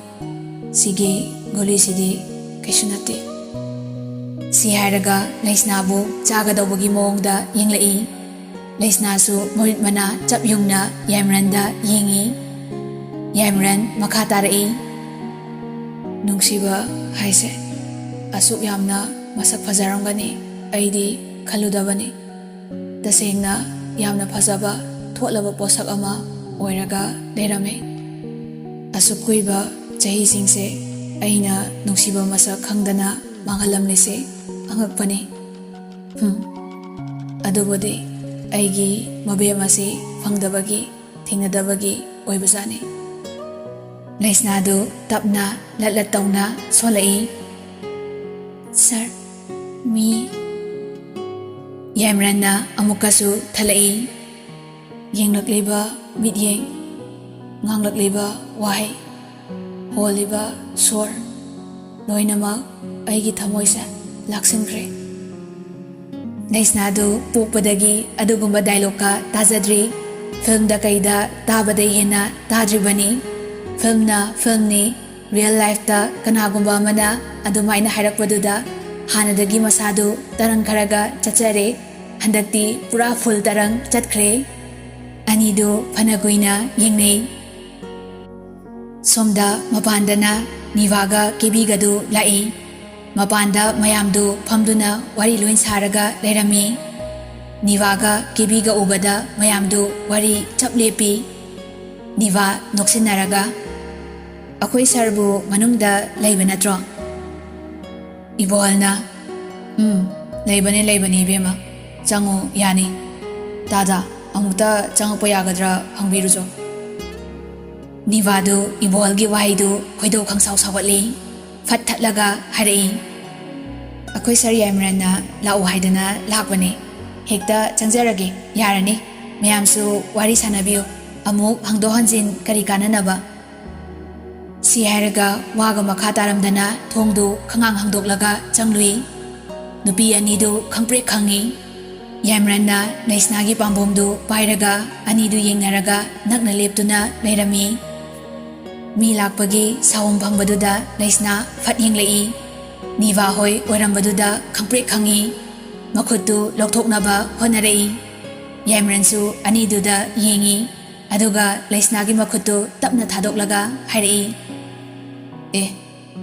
ꯁꯤꯒꯤ ꯒꯨꯂꯤꯁꯤꯗꯤ ꯀꯩꯁꯨ ꯅꯠꯇꯦ꯫" ꯁꯤ ꯍꯥꯏꯔꯒ ꯂꯩꯁꯅꯥꯕꯨ ꯆꯥꯒꯗꯧꯕꯒꯤ ꯃꯑꯣꯡꯗ ꯌꯦꯡꯂꯛꯏ꯫ ꯂꯩꯁꯅꯥꯁꯨ ꯃꯃꯤꯠ ꯃꯅꯥ ꯆꯞ ꯌꯨꯡꯅ ꯌꯥꯏꯃꯔꯟꯗ ꯌꯦꯡꯏ꯫ ꯌꯥꯏꯃꯔꯟ ꯃꯈꯥ ꯇꯥꯔꯛꯏ, "ꯅꯨꯡꯁꯤꯕ ꯍꯥꯏꯁꯦ ꯑꯁꯨꯛ ꯌꯥꯝꯅ ꯃꯁꯛ ꯐꯖꯔꯝꯒꯅꯤ ꯑꯩꯗꯤ ꯈꯜꯂꯨꯗꯕꯅꯤ꯫ ꯇꯁꯦꯡꯅ ꯌꯥꯝꯅ ꯐꯖꯕ ꯊꯣꯠꯂꯕ ꯄꯣꯠꯁꯛ ꯑꯃ ꯑꯣꯏꯔꯒ ꯂꯩꯔꯝꯃꯦ꯫ ꯑꯁꯨꯛ ꯀꯨꯏꯕ ꯆꯍꯤꯁꯤꯡꯁꯦ ꯑꯩꯅ ꯅꯨꯡꯁꯤꯕ ꯃꯁꯛ ꯈꯪꯗꯅ ꯃꯥꯡꯍꯜꯂꯝꯂꯤꯁꯦ ꯑꯉꯛꯄꯅꯤ꯫ ꯍꯨꯝ, ꯑꯗꯨꯕꯨꯗꯤ ꯑꯩꯒꯤ ꯃꯕꯦꯝ ꯑꯁꯤ ꯐꯪꯗꯕꯒꯤ, ꯊꯦꯡꯅꯗꯕꯒꯤ ꯑꯣꯏꯕꯖꯥꯠꯅꯤ꯫" ꯂꯩꯁꯅꯥꯗꯨ ꯇꯞꯅ ꯂꯠ ꯂꯠ ꯇꯧꯅ ꯁꯣꯜꯂꯛꯏ꯫ "ꯁꯥꯔ, ꯃꯤ꯫" ꯌꯥꯏꯃꯔꯟꯅ ꯑꯃꯨꯛꯀꯁꯨ ꯊꯠꯂꯛꯏ꯫ ꯌꯦꯡꯂꯛꯂꯤꯕ ꯃꯤꯠꯌꯦꯡ, ꯉꯥꯡꯂꯛꯂꯤꯕ ꯋꯥꯍꯩ, ꯍꯣꯜꯂꯤꯕ ꯁꯣꯔ, ꯂꯣꯏꯅꯃꯛ ꯑꯩꯒꯤ ꯊꯃꯣꯏꯁꯦ ꯂꯥꯛꯁꯤꯟꯈ꯭ꯔꯦ꯫ ꯂꯩꯁꯅꯥꯗꯨ ꯄꯣꯛꯄꯗꯒꯤ ꯑꯗꯨꯒꯨꯝꯕ ꯗꯥꯏꯂꯣꯛꯀ ꯇꯥꯖꯗ꯭ꯔꯤ꯫ ꯐꯤꯜꯝꯗ ꯀꯩꯗ ꯇꯥꯕꯗꯩ ꯍꯦꯟꯅ ꯇꯥꯗ꯭ꯔꯤꯕꯅꯤ꯫ ꯐꯤꯜꯝꯅ ꯐꯤꯜꯝꯅꯤ, ꯔꯤꯌꯦꯜ ꯂꯥꯏꯐꯇ ꯀꯅꯥꯒꯨꯝꯕ ꯑꯃꯅ ꯑꯗꯨꯃꯥꯏꯅ ꯍꯥꯏꯔꯛꯄꯗꯨꯗ ꯍꯥꯟꯅꯗꯒꯤ ꯃꯁꯥꯗꯨ ꯇꯔꯪ ꯈꯔꯒ ꯆꯠꯆꯔꯦ꯫ ꯍꯟꯗꯛꯇꯤ ꯄꯨꯔꯥ ꯐꯨꯜ ꯇꯔꯪ ꯆꯠꯈ꯭ꯔꯦ꯫ ꯑꯅꯤꯗꯨ ꯐꯅ ꯀꯨꯏꯅ ꯌꯦꯡꯅꯩ꯫ ꯁꯣꯝꯗ ꯃꯄꯥꯟꯗꯅ ꯅꯤꯚꯥꯒ ꯀꯦꯕꯤꯒꯗꯨ ꯂꯥꯛꯏ꯫ ꯃꯄꯥꯟꯗ ꯃꯌꯥꯝꯗꯨ ꯐꯝꯗꯨꯅ ꯋꯥꯔꯤ ꯂꯣꯏ ꯁꯥꯔꯒ ꯂꯩꯔꯝꯃꯤ꯫ ꯅꯤꯚꯥꯒ ꯀꯦꯕꯤꯒ ꯎꯕꯗ ꯃꯌꯥꯝꯗꯨ ꯋꯥꯔꯤ ꯆꯞ ꯂꯦꯞꯄꯤ꯫ ꯅꯤꯚꯥ ꯅꯣꯛꯁꯤꯟꯅꯔꯒ, "ꯑꯩꯈꯣꯏ ꯁꯥꯔꯕꯨ ꯃꯅꯨꯡꯗ ꯂꯩꯕ ꯅꯠꯇ꯭ꯔꯣ?" ꯏꯕꯣꯍꯜꯅ, "ꯎꯝ, ꯂꯩꯕꯅꯦ, ꯂꯩꯕꯅꯦ, ꯏꯕꯦꯝꯃ꯫ ꯆꯪꯉꯣ, ꯌꯥꯅꯤ꯫ ꯇꯥꯗ, ꯑꯃꯨꯛꯇ ꯆꯪꯉꯛꯄ ꯌꯥꯒꯗ꯭ꯔꯥ ꯍꯪꯕꯤꯔꯨꯆꯣ꯫" ꯅꯤꯚꯥꯗꯨ ꯏꯕꯣꯍꯜꯒꯤ ꯋꯥꯍꯩꯗꯨ ꯈꯣꯏꯗꯧ ꯈꯪꯁꯥꯎ ꯁꯥꯎꯒꯠꯂꯤ꯫ ꯐꯠ ꯊꯠꯂꯒ ꯍꯥꯏꯔꯛꯏ, "ꯑꯩꯈꯣꯏ ꯁꯥꯔ ꯌꯥꯏꯃꯔꯟꯅ ꯂꯥꯛꯎ ꯍꯥꯏꯗꯅ ꯂꯥꯛꯄꯅꯦ꯫ ꯍꯦꯛꯇ ꯆꯪꯖꯔꯒꯦ, ꯌꯥꯔꯅꯤ꯫ ꯃꯌꯥꯝꯁꯨ ꯋꯥꯔꯤ ꯁꯥꯟꯅꯕꯤꯌꯨ, ꯑꯃꯨꯛ ꯍꯟꯗꯣꯛ ꯍꯟꯖꯤꯟ ꯀꯔꯤ ꯀꯥꯟꯅꯅꯕ?" ꯁꯤ ꯍꯥꯏꯔꯒ ꯋꯥꯒ ꯃꯈꯥ ꯇꯥꯔꯝꯗꯅ ꯊꯣꯡꯗꯨ ꯈꯉꯥꯡ ꯍꯥꯡꯗꯣꯛꯂꯒ ꯆꯪꯂꯨꯏ꯫ ꯅꯨꯄꯤ ꯑꯅꯤꯗꯨ ꯈꯪꯄ꯭ꯔꯦꯛ ꯈꯪꯉꯤ꯫ ꯌꯥꯏꯃꯔꯟꯅ ꯂꯩꯁꯅꯥꯒꯤ ꯄꯥꯝꯕꯣꯝꯗꯨ ꯄꯥꯏꯔꯒ ꯑꯅꯤꯗꯨ ꯌꯦꯡꯅꯔꯒ ꯅꯛꯅ ꯂꯦꯞꯇꯨꯅ ꯂꯩꯔꯝꯃꯤ꯫ ꯃꯤ ꯂꯥꯛꯄꯒꯤ ꯁꯥꯎꯝ ꯐꯪꯕꯗꯨꯗ ꯂꯩꯁꯅꯥ ꯐꯠ ꯌꯦꯡꯂꯛꯏ꯫ ꯅꯤꯚꯥ ꯍꯣꯏ ꯑꯣꯏꯔꯝꯕꯗꯨꯗ ꯈꯪꯄ꯭ꯔꯦꯛ ꯈꯪꯉꯤ꯫ ꯃꯈꯨꯠꯇꯨ ꯂꯧꯊꯣꯛꯅꯕ ꯍꯣꯠꯅꯔꯛꯏ꯫ ꯌꯥꯏꯃꯔꯟꯁꯨ ꯑꯅꯤꯗꯨꯗ ꯌꯦꯡꯉꯤ꯫ ꯑꯗꯨꯒ ꯂꯩꯁꯅꯥꯒꯤ ꯃꯈꯨꯠꯇꯨ ꯇꯞꯅ ꯊꯥꯗꯣꯛꯂꯒ ꯍꯥꯏꯔꯛꯏ, "ꯑꯦ,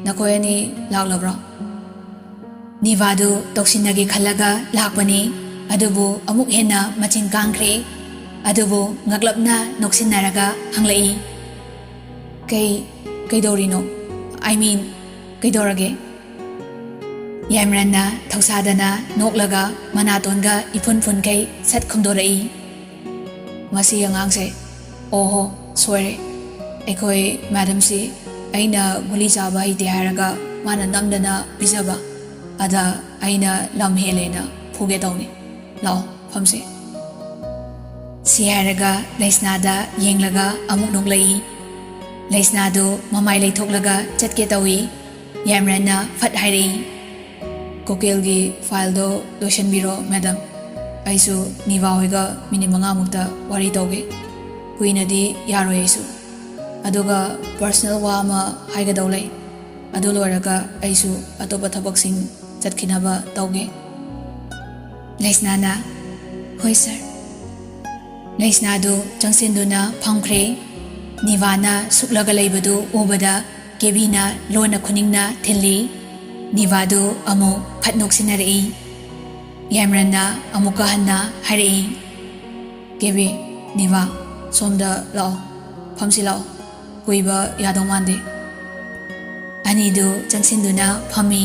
ꯅꯈꯣꯏ ꯑꯅꯤ ꯂꯥꯛꯂꯕ꯭ꯔꯣ?" ꯅꯤꯚꯥꯗꯨ ꯇꯧꯁꯤꯟꯅꯒꯦ ꯈꯜꯂꯒ ꯂꯥꯛꯄꯅꯤ, ꯑꯗꯨꯕꯨ ꯑꯃꯨꯛ ꯍꯦꯟꯅ ꯃꯆꯤꯟ ꯀꯥꯡꯈ꯭ꯔꯦ꯫ ꯑꯗꯨꯕꯨ ꯉꯛꯂꯞꯅ ꯅꯣꯛꯁꯤꯟꯅꯔꯒ ꯍꯪꯂꯛꯏ, "ꯀꯩ, ꯀꯩꯗꯧꯔꯤꯅꯣ? I mean, ꯀꯩꯗꯧꯔꯒꯦ?" ꯌꯥꯏꯃꯔꯟꯅ ꯊꯧꯁꯥꯗꯅ ꯅꯣꯛꯂꯒ ꯃꯅꯥꯇꯣꯟꯒ ꯏꯐꯨꯟ ꯐꯨꯟꯈꯩ ꯁꯠ ꯈꯨꯝꯗꯣꯔꯛꯏ, "ꯃꯁꯤ ꯑꯉꯥꯡꯁꯦ, ꯑꯣꯍꯣ, ꯁꯣꯏꯔꯦ꯫ ꯑꯩꯈꯣꯏ ꯃꯦꯗꯝꯁꯤ ꯑꯩꯅ ꯒꯨꯂꯤ ꯆꯥꯕ ꯍꯩꯇꯦ ꯍꯥꯏꯔꯒ ꯃꯥꯅ ꯅꯝꯗꯅ ꯄꯤꯖꯕ, ꯑꯗ ꯑꯩꯅ ꯂꯝ ꯍꯦꯜꯂꯦꯅ ꯐꯨꯒꯦ ꯇꯧꯅꯤ꯫ ꯂꯥꯛꯑꯣ, ꯐꯝꯁꯦ꯫" ꯁꯤ ꯍꯥꯏꯔꯒ ꯂꯩꯁꯅꯥꯗ ꯌꯦꯡꯂꯒ ꯑꯃꯨꯛ ꯅꯣꯛꯂꯛꯏ꯫ ꯂꯩꯁꯅꯥꯗꯨ ꯃꯃꯥꯏ ꯂꯩꯊꯣꯛꯂꯒ ꯆꯠꯀꯦ ꯇꯧꯏ꯫ ꯌꯥꯏꯃꯔꯟꯅ ꯐꯠ ꯍꯥꯏꯔꯛꯏ, "ꯀꯣꯀꯦꯜꯒꯤ ꯐꯥꯏꯜꯗꯣ ꯂꯣꯏꯁꯤꯟꯕꯤꯔꯣ, ꯃꯦꯗꯝ꯫ ꯑꯩꯁꯨ ꯅꯤꯚꯥ ꯍꯣꯏꯒ ꯃꯤꯅꯤꯠ ꯃꯉꯥꯃꯨꯛꯇ ꯋꯥꯔꯤ ꯇꯧꯒꯦ꯫ ꯀꯨꯏꯅꯗꯤ ꯌꯥꯔꯣꯏ ꯑꯩꯁꯨ꯫ ꯑꯗꯨꯒ ꯄꯔꯁꯅꯦꯜ ꯋꯥ ꯑꯃ ꯍꯥꯏꯒꯗꯧ ꯂꯩ꯫ ꯑꯗꯨ ꯂꯣꯏꯔꯒ ꯑꯩꯁꯨ ꯑꯇꯣꯞꯄ ꯊꯕꯛꯁꯤꯡ ꯆꯠꯈꯤꯅꯕ ꯇꯧꯒꯦ꯫" ꯂꯩꯁꯅꯥꯅ, "ꯍꯣꯏ ꯁꯥꯔ꯫" ꯂꯩꯁꯅꯥꯗꯨ ꯆꯪꯁꯤꯟꯗꯨꯅ ꯐꯝꯈ꯭ꯔꯦ꯫ ꯅꯤꯚꯥꯅ ꯁꯨꯛꯂꯒ ꯂꯩꯕꯗꯨ ꯎꯕꯗ ꯀꯦꯕꯤꯅ ꯂꯣꯟꯅ ꯈꯨꯅꯤꯡꯅ ꯊꯤꯜꯂꯤ꯫ ꯅꯤꯚꯥꯗꯨ ꯑꯃꯨꯛ ꯐꯠ ꯅꯣꯛꯁꯤꯟꯅꯔꯛꯏ꯫ ꯌꯥꯏꯃꯔꯟꯅ ꯑꯃꯨꯛꯀ ꯍꯟꯅ ꯍꯥꯏꯔꯛꯏ, "ꯀꯦꯕꯤ, ꯅꯤꯚꯥ, ꯁꯣꯝꯗ ꯂꯥꯛꯑꯣ, ꯐꯝꯁꯤ ꯂꯥꯛꯑꯣ, ꯀꯨꯏꯕ ꯌꯥꯗꯧ ꯃꯥꯟꯗꯦ꯫" ꯑꯅꯤꯗꯨ ꯆꯪꯁꯤꯟꯗꯨꯅ ꯐꯝꯃꯤ꯫